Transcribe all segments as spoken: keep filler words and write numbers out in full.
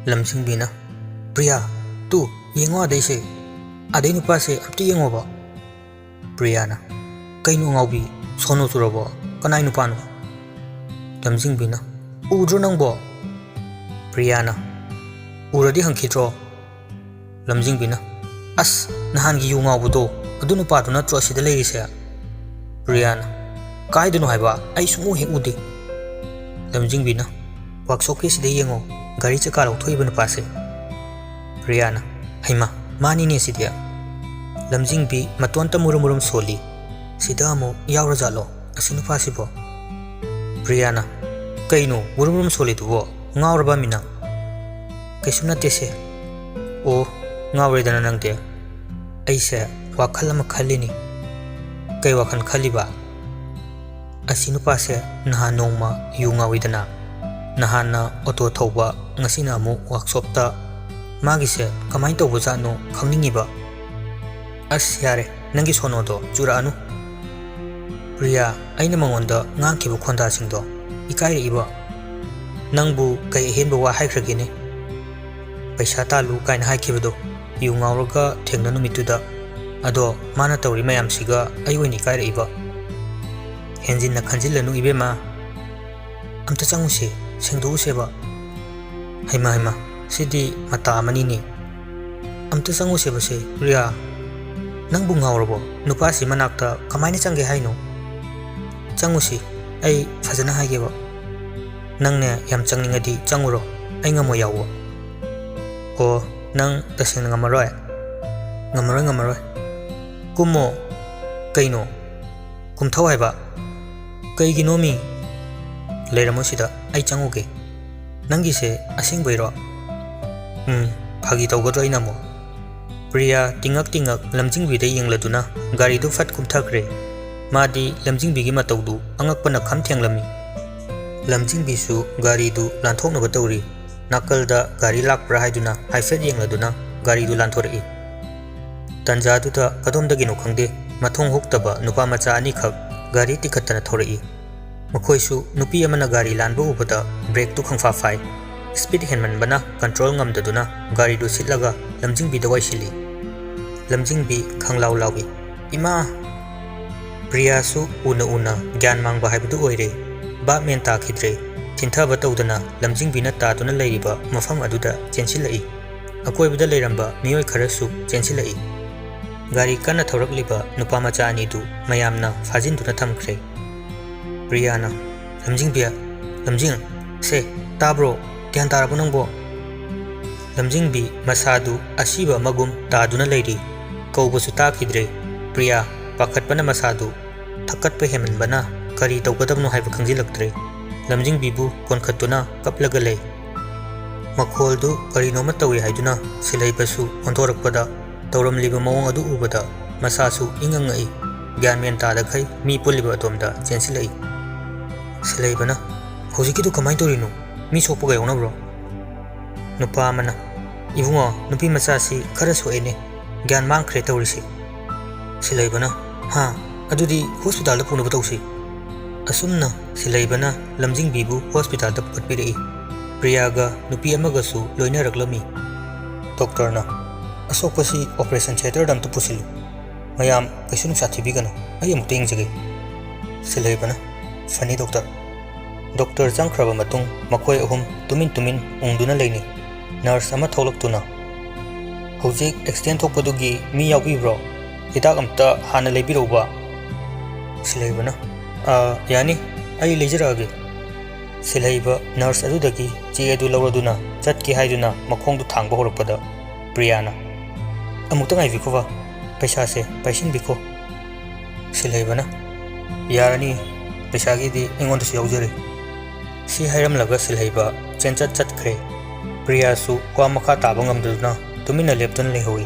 ꯂꯝꯖꯤꯡꯕꯤꯅ, "Priya, two, ꯌꯦꯡꯉꯣ ꯑꯗꯩꯁꯦ, ꯑꯗꯩ ꯅꯨꯄꯥꯁꯦ ꯑꯝꯇ ꯌꯦꯡꯉꯣꯕ꯫" ꯄ꯭ꯔꯤꯌꯥꯅ, "ꯀꯩꯅꯣ ꯑꯉꯥꯎꯕꯤ, ꯁꯣꯅꯣ ꯆꯨꯔꯕꯣ? ꯀꯅꯥꯏ ꯅꯨꯄꯥꯅꯣ?" ꯂꯝꯖꯤꯡꯕꯤꯅ, "ꯎꯗ꯭ꯔꯣ ꯅꯪꯕꯣ?" ꯄ꯭ꯔꯤꯌꯥꯅ, "ꯎꯔꯗꯤ ꯍꯪꯈꯤꯗ꯭ꯔꯣ?" ꯂꯝꯖꯤꯡꯕꯤꯅ, "ꯑꯁ, ꯅꯍꯥꯟꯒꯤ ꯌꯨ ꯉꯥꯎꯕꯗꯣ, ꯑꯗꯨ ꯅꯨꯄꯥꯗꯨ ꯅꯠꯇ꯭ꯔꯣ ꯑꯁꯤꯗ ꯂꯩꯔꯤꯁꯦ?" ꯄ꯭ꯔꯤꯌꯥꯅ, "ꯀꯥꯏꯗꯅꯣ ꯍꯥꯏꯕ? ꯑꯩ ꯁꯨꯡꯎ ꯍꯦꯛ ꯎꯗꯦ꯫" ꯂꯝꯖꯤꯡꯕꯤꯅ, "ꯋꯥꯛꯁꯣꯞꯀꯤ ꯁꯤꯗ ꯌꯦꯡꯉꯣ, ꯒꯥꯔꯤ ꯆꯀꯥ ꯂꯧꯊꯣꯛꯏꯕ ꯅꯨꯄꯥꯁꯦ꯫" ꯄ꯭ꯔꯤꯌꯥꯅ, "ꯍꯩꯃꯥ, ꯃꯥꯅꯤꯅꯦ ꯁꯤꯗꯤ꯫" ꯂꯝꯖꯤꯡꯕꯤ ꯃꯇꯣꯟꯇ ꯃꯨꯔꯨꯝ ꯃꯨꯔꯨꯝ ꯁꯣꯜꯂꯤ꯫ "ꯁꯤꯗ ꯑꯃꯨꯛ ꯌꯥꯎꯔꯖꯥꯠꯂꯣ ꯑꯁꯤ ꯅꯨꯄꯥꯁꯤꯕꯣ?" ꯄ꯭ꯔꯤꯌꯥꯅ, "ꯀꯩꯅꯣ ꯃꯨꯔꯨꯝ ꯃꯨꯔꯨꯝ ꯁꯣꯜꯂꯤꯗꯨꯕꯣ? ꯉꯥꯎꯔꯕ ꯃꯤ ꯅꯪ?" "ꯀꯩꯁꯨ ꯅꯠꯇꯦꯁꯦ꯫" "ꯑꯣ, ꯉꯥꯎꯔꯦꯗꯅ ꯅꯪꯗꯤ꯫ ꯑꯩꯁꯦ ꯋꯥꯈꯜ ꯑꯃ ꯈꯜꯂꯤꯅꯤ꯫" "ꯀꯩ ꯋꯥꯈꯜ ꯈꯜꯂꯤꯕ?" "ꯑꯁꯤ ꯅꯨꯄꯥꯁꯦ ꯅꯍꯥꯟ ꯅꯣꯡꯃ ꯌꯨ ꯉꯥꯎꯏꯗꯅ, ꯅꯍꯥꯟꯅ ꯑꯣꯇꯣ ꯊꯧꯕ, ꯉꯁꯤꯅ ꯑꯃꯨꯛ ꯋꯥꯛꯁꯣꯞꯇ꯫ ꯃꯥꯒꯤꯁꯦ ꯀꯃꯥꯏꯅ ꯇꯧꯕꯖꯥꯠꯅꯣ ꯈꯪꯅꯤꯡꯉꯤꯕ꯫" "ꯑꯁ, ꯌꯥꯔꯦ, ꯅꯪꯒꯤ ꯁꯣꯅꯣꯗꯣ ꯆꯨꯔꯛꯑꯅꯨ꯫" ꯄ꯭ꯔꯤꯌꯥ, ꯑꯩꯅ ꯃꯉꯣꯟꯗ ꯉꯥꯡꯈꯤꯕ ꯈꯣꯟꯗꯥꯁꯤꯡꯗꯣ ꯏꯀꯥꯏꯔꯛꯏꯕ꯫ "ꯅꯪꯕꯨ ꯀꯩ ꯑꯍꯦꯟꯕ ꯋꯥ ꯍꯥꯏꯈ꯭ꯔꯒꯦꯅꯦ? ꯄꯩꯁꯥ ꯇꯥꯜꯂꯨ ꯀꯥꯏꯅ ꯍꯥꯏꯈꯤꯕꯗꯣ, ꯌꯨ ꯉꯥꯎꯔꯒ ꯊꯦꯡꯅ ꯅꯨꯃꯤꯠꯇꯨꯗ꯫ ꯑꯗꯣ ꯃꯥꯅ ꯇꯧꯔꯤ ꯃꯌꯥꯝꯁꯤꯒ ꯑꯩ ꯑꯣꯏꯅ ꯏꯀꯥꯏꯔꯛꯏꯕ꯫" "ꯍꯦꯟꯖꯤꯟꯅ ꯈꯟꯖꯤꯜꯂꯅꯨ ꯏꯕꯦꯝꯃ꯫ ꯑꯝꯇ ꯆꯪꯉꯨꯁꯦ, ꯁꯦꯡꯗꯣꯛꯎꯁꯦꯕ꯫" "ꯍꯩꯃꯥ, ꯍꯩꯃꯥ, ꯁꯤꯗꯤ ꯃꯇꯥ ꯑꯃꯅꯤꯅꯦ꯫ ꯑꯝꯇ ꯆꯪꯉꯨꯁꯦꯕꯁꯦ, ꯄ꯭ꯔꯤꯌꯥ꯫ ꯅꯪꯕꯨ ꯉꯥꯎꯔꯕꯣ? ꯅꯨꯄꯥꯁꯤ ꯃꯅꯥꯛꯇ ꯀꯃꯥꯏꯅ ꯆꯪꯒꯦ ꯍꯥꯏꯅꯣ? ꯆꯪꯉꯨꯁꯤ, ꯑꯩ ꯐꯖꯅ ꯍꯥꯏꯒꯦꯕ꯫ ꯅꯪꯅꯦ ꯌꯥꯝ ꯆꯪꯅꯤꯡꯉꯗꯤ ꯆꯪꯉꯨꯔꯣ, ꯑꯩ ꯉꯝꯃꯣꯏ ꯌꯥꯎꯕ꯫" "ꯑꯣ, ꯅꯪ ꯇꯁꯦꯡꯅ ꯉꯝꯃꯔꯣꯏ?" "ꯉꯝꯃꯔꯣꯏ, ꯉꯝꯃꯔꯣꯏ꯫" "ꯀꯨꯝꯃꯣ꯫" "ꯀꯩꯅꯣ?" "ꯀꯨꯝꯊꯧ ꯍꯥꯏꯕ꯫" "ꯀꯩꯒꯤꯅꯣꯃꯤ?" "ꯂꯩꯔꯝꯃꯣ ꯁꯤꯗ, ꯑꯩ ꯆꯪꯉꯨꯒꯦ꯫" "ꯅꯪꯒꯤꯁꯦ ꯑꯁꯦꯡꯕꯩꯔꯣ?" "ꯎꯝ, ꯐꯥꯒꯤ ꯇꯧꯒꯗ꯭ꯔꯣ ꯑꯩꯅ ꯑꯃꯨꯛ?" ꯄ꯭ꯔꯤꯌꯥ ꯇꯤꯡꯉꯛ ꯇꯤꯡꯉꯛ ꯂꯝꯖꯤꯡꯕꯤꯗ ꯌꯦꯡꯂꯗꯨꯅ ꯒꯥꯔꯤꯗꯨ ꯐꯠ ꯀꯨꯝꯊꯈ꯭ꯔꯦ꯫ ꯃꯥꯗꯤ ꯂꯝꯖꯤꯡꯕꯤꯒꯤ ꯃꯇꯧꯗꯨ ꯑꯉꯛꯄꯅ ꯈꯝ ꯊꯦꯡꯂꯝꯃꯤ꯫ ꯂꯝꯖꯤꯡꯕꯤꯁꯨ ꯒꯥꯔꯤꯗꯨ ꯂꯥꯟꯊꯣꯛꯅꯕ ꯇꯧꯔꯤ꯫ ꯅꯥꯀꯜꯗ ꯒꯥꯔꯤ ꯂꯥꯛꯄ꯭ꯔꯥ ꯍꯥꯏꯗꯨꯅ ꯍꯥꯏꯐꯦꯠ ꯌꯦꯡꯂꯗꯨꯅ ꯒꯥꯔꯤꯗꯨ ꯂꯥꯟꯊꯣꯔꯛꯏ꯫ ꯇꯟꯖꯥꯗꯨꯗ ꯀꯗꯣꯝꯗꯒꯤꯅꯣ ꯈꯪꯗꯦ, ꯃꯊꯣꯡ ꯍꯨꯛꯇꯕ ꯅꯨꯄꯥ ꯃꯆꯥ ꯑꯅꯤꯈꯛ ꯒꯥꯔꯤ ꯇꯤꯈꯠꯇꯅ ꯊꯧꯔꯛꯏ꯫ ꯃꯈꯣꯏꯁꯨ ꯅꯨꯄꯤ ꯑꯃꯅ ꯒꯥꯔꯤ ꯂꯥꯟꯕ ꯎꯕꯗ ꯕ꯭ꯔꯦꯛꯇꯨ ꯈꯪꯐꯥ ꯐꯥꯏ꯫ ꯁ꯭ꯄꯤꯗ ꯍꯦꯟꯃꯟꯕꯅ ꯀꯟꯇ꯭ꯔꯣꯜ ꯉꯝꯗꯗꯨꯅ ꯒꯥꯔꯤꯗꯨ ꯁꯤꯠꯂꯒ ꯂꯝꯖꯤꯡꯕꯤꯗ ꯋꯥꯏꯁꯤꯜꯂꯤ꯫ ꯂꯝꯖꯤꯡꯕꯤ ꯈꯪꯂꯥꯎ ꯂꯥꯎꯏ, "ꯏꯃꯥ!" ꯄ꯭ꯔꯤꯌꯥꯁꯨ ꯎꯅ ꯎꯅ ꯒ꯭ꯌꯥꯟ ꯃꯥꯡꯕ ꯍꯥꯏꯕꯗꯨ ꯑꯣꯏꯔꯦ꯫ ꯚꯥꯞ ꯃꯦꯟ ꯇꯥꯈꯤꯗ꯭ꯔꯦ꯫ ꯊꯤꯟꯊꯕ ꯇꯧꯗꯅ ꯂꯝꯖꯤꯡꯕꯤꯅ ꯇꯥꯗꯨꯅ ꯂꯩꯔꯤꯕ ꯃꯐꯝ ꯑꯗꯨꯗ ꯆꯦꯟꯁꯤꯜꯂꯛꯏ꯫ ꯑꯀꯣꯏꯕꯗ ꯂꯩꯔꯝꯕ ꯃꯤꯑꯣꯏ ꯈꯔꯁꯨ ꯆꯦꯟꯁꯤꯜꯂꯛꯏ꯫ ꯒꯥꯔꯤ ꯀꯟꯅ ꯊꯧꯔꯛꯂꯤꯕ ꯅꯨꯄꯥ ꯃꯆꯥ ꯑꯅꯤꯗꯨ ꯃꯌꯥꯝꯅ ꯐꯥꯖꯤꯟꯗꯨꯅ ꯊꯝꯈ꯭ꯔꯦ꯫ ꯄ꯭ꯔꯤꯌꯥꯅ, "ꯂꯝꯖꯤꯡꯕꯤ, ꯂꯝꯖꯤꯡ, ꯁꯦ, ꯇꯥꯕ꯭ꯔꯣ? ꯒ꯭ꯌꯥꯟ ꯇꯥꯔꯕꯣ ꯅꯪꯕꯣ?" ꯂꯝꯖꯤꯡꯕꯤ ꯃꯁꯥꯗꯨ ꯑꯁꯤꯕ ꯑꯃꯒꯨꯝ ꯇꯥꯗꯨꯅ ꯂꯩꯔꯤ꯫ ꯀꯧꯕꯁꯨ ꯇꯥꯈꯤꯗ꯭ꯔꯦ꯫ ꯄ꯭ꯔꯤꯌꯥ ꯄꯥꯈꯠꯄꯅ ꯃꯁꯥꯗꯨ ꯊꯛꯀꯠꯄ ꯍꯦꯟꯃꯟꯕꯅ ꯀꯔꯤ ꯇꯧꯒꯗꯕꯅꯣ ꯍꯥꯏꯕ ꯈꯪꯖꯤꯜꯂꯛꯇ꯭ꯔꯦ꯫ ꯂꯝꯖꯤꯡꯕꯤꯕꯨ ꯀꯣꯟꯈꯠꯇꯨꯅ ꯀꯞꯂꯒ ꯂꯩ꯫ ꯃꯈꯣꯜꯗꯨ ꯀꯔꯤꯅꯣꯃ ꯇꯧꯏ ꯍꯥꯏꯗꯨꯅ ꯁꯤꯜꯍꯩꯕꯁꯨ ꯑꯣꯟꯊꯣꯔꯛꯄꯗ ꯇꯧꯔꯝꯂꯤꯕ ꯃꯑꯣꯡ ꯑꯗꯨ ꯎꯕꯗ ꯃꯁꯥꯁꯨ ꯏꯉꯛ ꯉꯛꯏ꯫ ꯒ꯭ꯌꯥꯟ ꯃꯦꯟ ꯇꯥꯗꯈꯩ ꯃꯤ ꯄꯨꯜꯂꯤꯕ ꯑꯗꯣꯝꯗ ꯆꯦꯟꯁꯤꯜꯂꯛꯏ꯫ ꯁꯤꯜꯍꯩꯕꯅ, "ꯍꯧꯖꯤꯛꯀꯤꯗꯨ ꯀꯃꯥꯏꯅ ꯇꯧꯔꯤꯅꯣ? ꯃꯤ ꯁꯣꯛꯄꯒ ꯌꯥꯎꯅꯕ꯭ꯔꯣ?" ꯅꯨꯄꯥ ꯑꯃꯅ, "ꯏꯕꯨꯡꯉꯣ, ꯅꯨꯄꯤ ꯃꯆꯥꯁꯤ ꯈꯔ ꯁꯣꯛꯑꯦꯅꯦ, ꯒ꯭ꯌꯥꯟ ꯃꯥꯡꯈ꯭ꯔꯦ ꯇꯧꯔꯤꯁꯦ꯫" ꯁꯤꯜꯍꯩꯕꯅ, "ꯍꯥ, ꯑꯗꯨꯗꯤ ꯍꯣꯁꯄꯤꯇꯥꯜꯗ ꯄꯨꯅꯕ ꯇꯧꯁꯤ꯫" ꯑꯁꯨꯝꯅ ꯁꯤꯜꯍꯩꯕꯅ ꯂꯝꯖꯤꯡꯕꯤꯕꯨ ꯍꯣꯁꯄꯤꯇꯥꯜꯗ ꯄꯨꯈꯠꯄꯤꯔꯛꯏ꯫ ꯄ꯭ꯔꯤꯌꯥꯒ ꯅꯨꯄꯤ ꯑꯃꯒꯁꯨ ꯂꯣꯏꯅꯔꯛꯂꯝꯃꯤ꯫ ꯗꯣꯛꯇꯔꯅ, "ꯑꯁꯣꯛꯄꯁꯤ ꯑꯣꯄꯔꯦꯁꯟ ꯊꯤꯌꯦꯇꯔꯗ ꯑꯝꯇ ꯄꯨꯁꯤꯜꯂꯨ꯫ ꯃꯌꯥꯝ ꯀꯩꯁꯨ ꯅꯨꯡꯁꯥ ꯊꯤꯕꯤꯒꯅꯨ, ꯑꯩ ꯑꯃꯨꯛꯇ ꯌꯦꯡꯖꯒꯦ꯫" ꯁꯤꯜꯍꯩꯕꯅ, "ꯐꯅꯤ ꯗꯣꯛꯇꯔ꯫" ꯗꯣꯛꯇꯔ ꯆꯪꯈ꯭ꯔꯕ ꯃꯇꯨꯡ ꯃꯈꯣꯏ ꯑꯍꯨꯝ ꯇꯨꯃꯤꯟ ꯇꯨꯃꯤꯟ ꯎꯪꯗꯨꯅ ꯂꯩꯅꯩ꯫ ꯅꯔꯁ ꯑꯃ ꯊꯣꯛꯂꯛꯇꯨꯅ, "ꯍꯧꯖꯤꯛ ꯑꯦꯛꯁꯤꯗꯦꯟ ꯊꯣꯛꯄꯗꯨꯒꯤ ꯃꯤ ꯌꯥꯎꯕꯤꯕ꯭ꯔꯣ? ꯍꯤꯗꯥꯛ ꯑꯝꯇ ꯍꯥꯟꯅ ꯂꯩꯕꯤꯔꯛꯎꯕ꯫" ꯁꯤꯜꯍꯩꯕꯅ, "ꯑ, ꯌꯥꯅꯤ, ꯑꯩ ꯂꯩꯖꯔꯛꯑꯒꯦ꯫" ꯁꯤꯜꯍꯩꯕ ꯅꯔꯁ ꯑꯗꯨꯗꯒꯤ ꯆꯦ ꯑꯗꯨ ꯂꯧꯔꯗꯨꯅ ꯆꯠꯀꯦ ꯍꯥꯏꯗꯨꯅ ꯃꯈꯣꯡꯗꯨ ꯊꯥꯡꯕ ꯍꯧꯔꯛꯄꯗ ꯄ꯭ꯔꯤꯌꯥꯅ, "ꯑꯃꯨꯛꯇ ꯉꯥꯏꯕꯤꯈꯣꯕ, ꯄꯩꯁꯥꯁꯦ ꯄꯥꯏꯁꯤꯟꯕꯤꯈꯣ꯫" ꯁꯤꯜꯍꯩꯕꯅ, "ꯌꯥꯔꯅꯤ, ꯄꯩꯁꯥꯒꯤꯗꯤ ꯑꯩꯉꯣꯟꯗꯁꯨ ꯌꯥꯎꯖꯔꯦ꯫" ꯁꯤ ꯍꯥꯏꯔꯝꯂꯒ ꯁꯤꯜꯍꯩꯕ ꯆꯦꯟꯆꯠ ꯆꯠꯈ꯭ꯔꯦ꯫ ꯄ꯭ꯔꯤꯌꯥꯁꯨ ꯋꯥ ꯃꯈꯥ ꯇꯥꯕ ꯉꯝꯗꯗꯨꯅ ꯇꯨꯃꯤꯟꯅ ꯂꯦꯞꯇꯨꯅ ꯂꯩꯍꯧꯏ꯫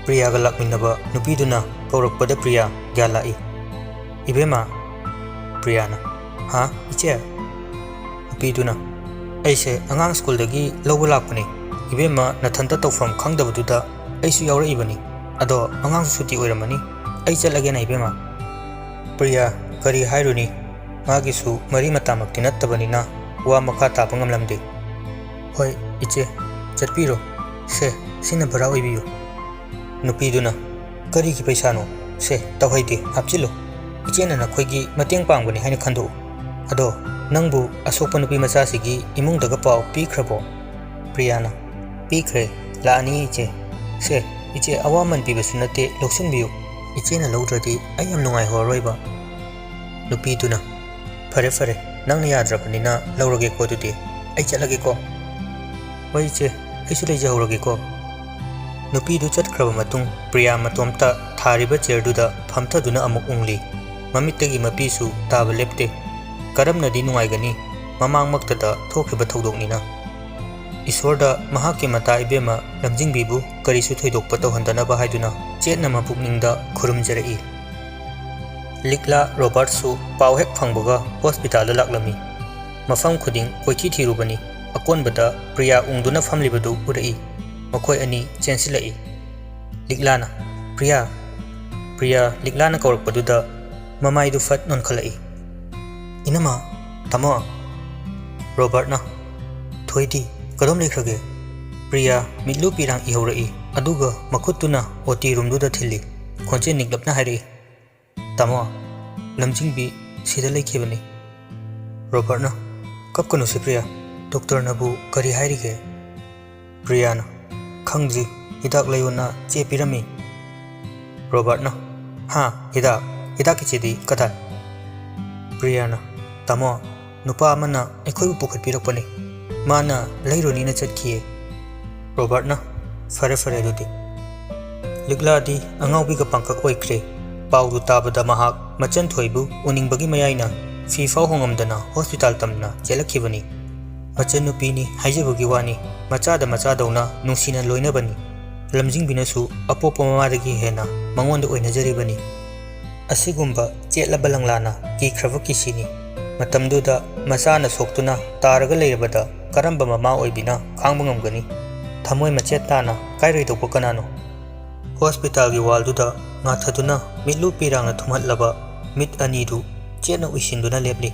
ꯄ꯭ꯔꯤꯌꯥꯒ ꯂꯥꯛꯃꯤꯟꯅꯕ ꯅꯨꯄꯤꯗꯨꯅ ꯀꯧꯔꯛꯄꯗ ꯄ꯭ꯔꯤꯌꯥ ꯒ꯭ꯌꯥꯟ ꯂꯥꯛꯏ꯫ "ꯏꯕꯦꯝꯃ?" ꯄ꯭ꯔꯤꯌꯥꯅ, "ꯍꯥ, ꯏꯆꯦ?" ꯅꯨꯄꯤꯗꯨꯅ, "ꯑꯩꯁꯦ ꯑꯉꯥꯡ ꯁ꯭ꯀꯨꯜꯗꯒꯤ ꯂꯧꯕ ꯂꯥꯛꯄꯅꯦ꯫ ꯏꯕꯦꯝꯃ ꯅꯊꯟꯇ ꯇꯧꯐꯝ ꯈꯪꯗꯕꯗꯨꯗ ꯑꯩꯁꯨ ꯌꯥꯎꯔꯛꯏꯕꯅꯤ꯫ ꯑꯗꯣ ꯑꯉꯥꯡꯁꯨ ꯁꯨꯇꯤ ꯑꯣꯏꯔꯝꯃꯅꯤ꯫ ꯑꯩ ꯆꯠꯂꯒꯦꯅ, ꯏꯕꯦꯝꯃ꯫" ꯄ꯭ꯔꯤꯌꯥ ꯀꯔꯤ ꯍꯥꯏꯔꯨꯅꯤ? ꯃꯥꯒꯤꯁꯨ ꯃꯔꯤ ꯃꯇꯥꯃꯛꯇꯤ ꯅꯠꯇꯕꯅꯤꯅ ꯋꯥ ꯃꯈꯥ ꯇꯥꯕ ꯉꯝꯂꯝꯗꯦ꯫ "ꯍꯣꯏ, ꯏꯆꯦ, ꯆꯠꯄꯤꯔꯣ꯫ ꯁꯦ, ꯁꯤꯅ ꯚꯔꯥ ꯑꯣꯏꯕꯤꯌꯨ"꯫ ꯅꯨꯄꯤꯗꯨꯅ, "ꯀꯔꯤꯒꯤ ꯄꯩꯁꯥꯅꯣ? ꯁꯦ, ꯇꯧꯍꯩꯗꯦ, ꯍꯥꯞꯆꯤꯜꯂꯨ꯫ ꯏꯆꯦꯅ ꯅꯈꯣꯏꯒꯤ ꯃꯇꯦꯡ ꯄꯥꯡꯕꯅꯤ ꯍꯥꯏꯅ ꯈꯟꯗꯣꯛꯎ꯫ ꯑꯗꯣ, ꯅꯪꯕꯨ ꯑꯁꯣꯛꯄ ꯅꯨꯄꯤ ꯃꯆꯥꯁꯤꯒꯤ ꯏꯃꯨꯡꯗꯒ ꯄꯥꯎ ꯄꯤꯈ꯭ꯔꯕꯣ?" ꯄ꯭ꯔꯤꯌꯥꯅ, "ꯄꯤꯈ꯭ꯔꯦ, ꯂꯥꯛꯑꯅꯤ ꯏꯆꯦ꯫ ꯁꯦ, ꯏꯆꯦ, ꯑꯋꯥꯃꯟ ꯄꯤꯕꯁꯨ ꯅꯠꯇꯦ, ꯂꯧꯁꯤꯟꯕꯤꯌꯨ꯫ ꯏꯆꯦꯅ ꯂꯧꯗ꯭ꯔꯗꯤ ꯑꯩ ꯌꯥꯝ ꯅꯨꯡꯉꯥꯏꯍꯧꯔꯔꯣꯏꯕ"꯫ ꯅꯨꯄꯤꯗꯨꯅ, "ꯐꯔꯦ, ꯐꯔꯦ, ꯅꯪꯅ ꯌꯥꯗ꯭ꯔꯕꯅꯤꯅ ꯂꯧꯔꯒꯦꯀꯣ, ꯑꯗꯨꯗꯤ ꯑꯩ ꯆꯠꯂꯒꯦꯀꯣ"꯫ "ꯍꯣꯏ ꯏꯆꯦ, ꯑꯩꯁꯨ ꯂꯩꯖꯍꯧꯔꯒꯦꯀꯣ"꯫ ꯅꯨꯄꯤꯗꯨ ꯆꯠꯈ꯭ꯔꯕ ꯃꯇꯨꯡ ꯄ꯭ꯔꯤꯌꯥ ꯃꯇꯣꯝꯇ ꯊꯥꯔꯤꯕ ꯆꯤꯌꯔꯗꯨꯗ ꯐꯝꯊꯗꯨꯅ ꯑꯃꯨꯛ ꯎꯪꯂꯤ꯫ ꯃꯃꯤꯠꯇꯒꯤ ꯃꯄꯤꯁꯨ ꯇꯥꯕ ꯂꯦꯞꯇꯦ꯫ ꯀꯔꯝꯅꯗꯤ ꯅꯨꯡꯉꯥꯏꯒꯅꯤ, ꯃꯃꯥꯡꯃꯛꯇꯗ ꯊꯣꯛꯈꯤꯕ ꯊꯧꯗꯣꯛꯅꯤꯅ꯫ ꯏꯁꯣꯔꯗ ꯃꯍꯥꯛꯀꯤ ꯃꯇꯥ ꯏꯕꯦꯝꯃ ꯂꯝꯖꯤꯡꯕꯤꯕꯨ ꯀꯔꯤꯁꯨ ꯊꯣꯏꯗꯣꯛꯄ ꯇꯧꯍꯟꯗꯅꯕ ꯍꯥꯏꯗꯨꯅ ꯆꯦꯠꯅ ꯃꯄꯨꯛꯅꯤꯡꯗ ꯈꯨꯔꯨꯝꯖꯔꯛꯏ꯫ ꯂꯤꯛꯂꯥ ꯔꯣꯕꯥꯔꯠꯁꯨ ꯄꯥꯎ ꯍꯦꯛ ꯐꯪꯕꯒ ꯍꯣꯁꯄꯤꯇꯥꯜꯗ ꯂꯥꯛꯂꯝꯃꯤ꯫ ꯃꯐꯝ ꯈꯨꯗꯤꯡ ꯀꯣꯏꯊꯤ ꯊꯤꯔꯨꯕꯅꯤ꯫ ꯑꯀꯣꯟꯕꯗ ꯄ꯭ꯔꯤꯌꯥ ꯎꯪꯗꯨꯅ ꯐꯝꯂꯤꯕꯗꯨ ꯎꯔꯛꯏ꯫ ꯃꯈꯣꯏ ꯑꯅꯤ ꯆꯦꯟꯁꯤꯜꯂꯛꯏ꯫ ꯂꯤꯛꯂꯥꯅ, "ꯄ꯭ꯔꯤꯌꯥ!" ꯄ꯭ꯔꯤꯌꯥ ꯂꯤꯛꯂꯥꯅ ꯀꯧꯔꯛꯄꯗꯨꯗ ꯃꯃꯥꯏꯗꯨ ꯐꯠ ꯅꯣꯟꯈꯠꯂꯛꯏ꯫ "ꯏꯅꯝꯃ, ꯇꯥꯃꯣ!" ꯔꯣꯕꯥꯔꯠꯅ, "ꯊꯣꯏꯗꯤ, ꯀꯗꯣꯝ ꯂꯩꯈ꯭ꯔꯒꯦ?" ꯄ꯭ꯔꯤꯌꯥ ꯃꯤꯠꯂꯨ ꯄꯤꯔꯥꯡ ꯏꯍꯧꯔꯛꯏ, ꯑꯗꯨꯒ ꯃꯈꯨꯠꯇꯨꯅ ꯑꯣ ꯇꯤ ꯔꯨꯝꯗꯨꯗ ꯊꯤꯜꯂꯤ꯫ ꯈꯣꯟꯖꯦꯜ ꯅꯤꯛꯂꯞꯅ ꯍꯥꯏꯔꯛꯏ, "ꯇꯥꯃꯣ, ꯂꯝꯖꯤꯡꯕꯤ ꯁꯤꯗ ꯂꯩꯈꯤꯕꯅꯤ"꯫ ꯔꯣꯕꯥꯔꯠꯅ, "ꯀꯞꯀꯅꯨꯁꯦ ꯄ꯭ꯔꯤꯌꯥ, ꯗꯣꯛꯇꯔꯅꯕꯨ ꯀꯔꯤ ꯍꯥꯏꯔꯤꯒꯦ?" ꯄ꯭ꯔꯤꯌꯥꯅ, "ꯈꯪꯗ꯭ꯔꯤ, ꯍꯤꯗꯥꯛ ꯂꯩꯌꯣꯅ ꯆꯦ ꯄꯤꯔꯝꯃꯤ"꯫ ꯔꯣꯕꯥꯔꯠꯅ, "ꯍꯥ, ꯍꯤꯗꯥꯛ? ꯍꯤꯗꯥꯛꯀꯤ ꯆꯦꯗꯤ ꯀꯗꯥꯏ?" ꯄ꯭ꯔꯤꯌꯥꯅ, "ꯇꯥꯃꯣ, ꯅꯨꯄꯥ ꯑꯃꯅ ꯑꯩꯈꯣꯏꯕꯨ ꯄꯨꯈꯠꯄꯤꯔꯛꯄꯅꯤ꯫ ꯃꯥꯅ ꯂꯩꯔꯨꯅꯤꯅ ꯆꯠꯈꯤꯌꯦ"꯫ ꯔꯣꯕꯥꯔꯠꯅ, "ꯐꯔꯦ, ꯐꯔꯦ ꯑꯗꯨꯗꯤ"꯫ ꯂꯤꯛꯂꯥꯗꯤ ꯑꯉꯥꯎꯕꯤꯒ ꯄꯥꯡꯀꯛ ꯑꯣꯏꯈ꯭ꯔꯦ꯫ ꯄꯥꯎꯗꯨ ꯇꯥꯕꯗ ꯃꯍꯥꯛ ꯃꯆꯟ ꯊꯣꯏꯕꯨ ꯎꯅꯤꯡꯕꯒꯤ ꯃꯌꯥꯏꯅ ꯐꯤ ꯐꯥꯎ ꯍꯣꯡꯉꯝꯗꯅ ꯍꯣꯁꯄꯤꯇꯥꯜ ꯇꯝꯅ ꯆꯦꯜꯂꯛꯈꯤꯕꯅꯤ꯫ ꯃꯆꯟꯅꯨꯄꯤꯅꯤ ꯍꯥꯏꯖꯕꯒꯤ ꯋꯥꯅꯤ, ꯃꯆꯥꯗ ꯃꯆꯥꯗꯧꯅ ꯅꯨꯡꯁꯤꯅ ꯂꯣꯏꯅꯕꯅꯤ꯫ ꯂꯝꯖꯤꯡꯕꯤꯅꯁꯨ ꯑꯄꯣꯛꯄ ꯃꯃꯥꯗꯒꯤ ꯍꯦꯟꯅ ꯃꯉꯣꯟꯗ ꯑꯣꯏꯅꯖꯔꯤꯕꯅꯤ꯫ ꯑꯁꯤꯒꯨꯝꯕ ꯆꯦꯠꯂꯕ ꯂꯪꯂꯥꯅ ꯀꯤꯈ꯭ꯔꯕ ꯀꯤꯁꯤꯅꯤ꯫ ꯃꯇꯝꯗꯨꯗ ꯃꯆꯥꯅ ꯁꯣꯛꯇꯨꯅ ꯇꯥꯔꯒ ꯂꯩꯔꯕꯗ ꯀꯔꯝꯕ ꯃꯃꯥ ꯑꯣꯏꯕꯤꯅ ꯈꯥꯡꯕ ꯉꯝꯒꯅꯤ? ꯊꯃꯣꯏ ꯃꯆꯦꯠ ꯇꯥꯅ ꯀꯥꯏꯔꯣꯏꯗꯧꯕ ꯀꯅꯥꯅꯣ? ꯍꯣꯁꯄꯤꯇꯥꯜꯒꯤ ꯋꯥꯜꯗꯨꯗ ꯉꯥꯊꯗꯨꯅ ꯃꯤꯠꯂꯨ ꯄꯤꯔꯥꯡꯅ ꯊꯨꯝꯍꯠꯂꯕ ꯃꯤꯠ ꯑꯅꯤꯗꯨ ꯆꯦꯠꯅ ꯎꯏꯁꯤꯟꯗꯨꯅ ꯂꯦꯞꯂꯤ꯫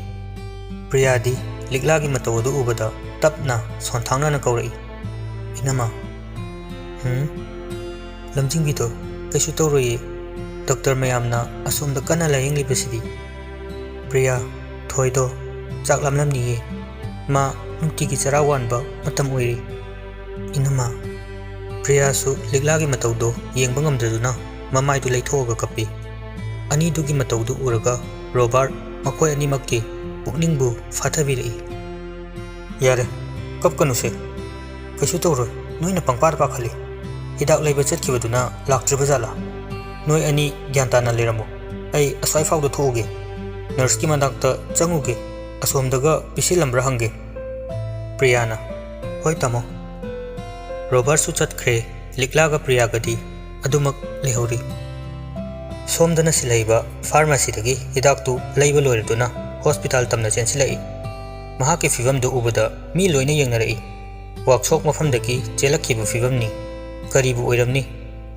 ꯄ꯭ꯔꯤꯌꯥꯗꯤ ꯂꯤꯛꯂꯥꯒꯤ ꯃꯇꯧ ꯑꯗꯨ ꯎꯕꯗ ꯇꯞꯅ ꯁꯣꯟꯊꯥꯡꯅꯅ ꯀꯧꯔꯛꯏ, "ꯏꯅꯝꯃ꯫" "ꯍꯨꯝ?" "ꯂꯝꯖꯤꯡꯕꯤꯗꯣ, ꯀꯩꯁꯨ ꯇꯧꯔꯣꯏꯌꯦ꯫ ꯗꯣꯛꯇꯔ ꯃꯌꯥꯝꯅ ꯑꯁꯣꯝꯗ ꯀꯟꯅ ꯂꯥꯌꯦꯡꯂꯤꯕꯁꯤꯗꯤ꯫" "ꯄ꯭ꯔꯤꯌꯥ, ꯊꯣꯏꯗꯣ ꯆꯥꯛ ꯂꯥꯝꯂꯝꯅꯤꯌꯦ꯫ ꯃꯥ ꯅꯨꯡꯇꯤꯒꯤ ꯆꯔꯥ ꯋꯥꯟꯕ ꯃꯇꯝ ꯑꯣꯏꯔꯦ꯫" "ꯏꯅꯝꯃ꯫" ꯄ꯭ꯔꯤꯌꯥꯁꯨ ꯂꯤꯛꯂꯥꯒꯤ ꯃꯇꯧꯗꯣ ꯌꯦꯡꯕ ꯉꯝꯗ꯭ꯔꯗꯨꯅ ꯃꯃꯥꯏꯗꯨ ꯂꯩꯊꯣꯛꯑꯒ ꯀꯞꯄꯤ꯫ ꯑꯅꯤꯗꯨꯒꯤ ꯃꯇꯧꯗꯨ ꯎꯔꯒ ꯔꯣꯕꯥꯔꯠ ꯃꯈꯣꯏ ꯑꯅꯤꯃꯛꯀꯤ ꯄꯨꯛꯅꯤꯡꯕꯨ ꯐꯥꯊꯕꯤꯔꯛꯏ꯫ "ꯌꯥꯔꯦ, ꯀꯞꯀꯅꯨꯁꯦ꯫ ꯀꯩꯁꯨ ꯇꯧꯔꯣꯏ, ꯅꯣꯏꯅ ꯄꯪꯄꯥꯗ ꯄꯥꯈꯠꯂꯤ꯫ ꯍꯤꯗꯥꯛ ꯂꯩꯕ ꯆꯠꯈꯤꯕꯗꯨꯅ ꯂꯥꯛꯇ꯭ꯔꯤꯕ ꯖꯥꯠꯂꯥ? ꯅꯣꯏ ꯑꯅꯤ ꯒ꯭ꯌꯥꯟ ꯇꯥꯅ ꯂꯩꯔꯝꯃꯣ꯫ ꯑꯩ ꯑꯁ꯭ꯋꯥꯏ ꯐꯥꯎꯗ ꯊꯣꯛꯎꯒꯦ꯫ ꯅꯔꯁꯀꯤ ꯃꯅꯥꯛꯇ ꯆꯪꯉꯨꯒꯦ꯫ ꯑꯁꯣꯝꯗꯒ ꯄꯤꯁꯤꯜꯂꯝꯕ꯭ꯔꯥ ꯍꯪꯒꯦ꯫" ꯄ꯭ꯔꯤꯌꯥꯅ, "ꯍꯣꯏ ꯇꯥꯃꯣ꯫" ꯔꯣꯕꯥꯔꯠꯁꯨ ꯆꯠꯈ꯭ꯔꯦ꯫ ꯂꯤꯛꯂꯥꯒ ꯄ꯭ꯔꯤꯌꯥꯒꯗꯤ ꯑꯗꯨꯃꯛ ꯂꯩꯍꯧꯔꯤ꯫ ꯁꯣꯝꯗꯅ ꯁꯤꯜꯍꯩꯕ ꯐꯥꯔꯃꯥꯁꯤꯗꯒꯤ ꯍꯤꯗꯥꯛꯇꯨ ꯂꯩꯕ ꯂꯣꯏꯔꯗꯨꯅ ꯍꯣꯁꯄꯤꯇꯥꯜ ꯇꯝꯅ ꯆꯦꯟꯁꯤꯜꯂꯛꯏ꯫ ꯃꯍꯥꯛꯀꯤ ꯐꯤꯚꯝꯗꯨ ꯎꯕꯗ ꯃꯤ ꯂꯣꯏꯅ ꯌꯦꯡꯅꯔꯛꯏ꯫ ꯋꯥꯛꯁꯣꯞ ꯃꯐꯝꯗꯒꯤ ꯆꯦꯜꯂꯛꯈꯤꯕ ꯐꯤꯚꯝꯅꯤ꯫ ꯀꯔꯤꯕꯨ ꯑꯣꯏꯔꯝꯅꯤ?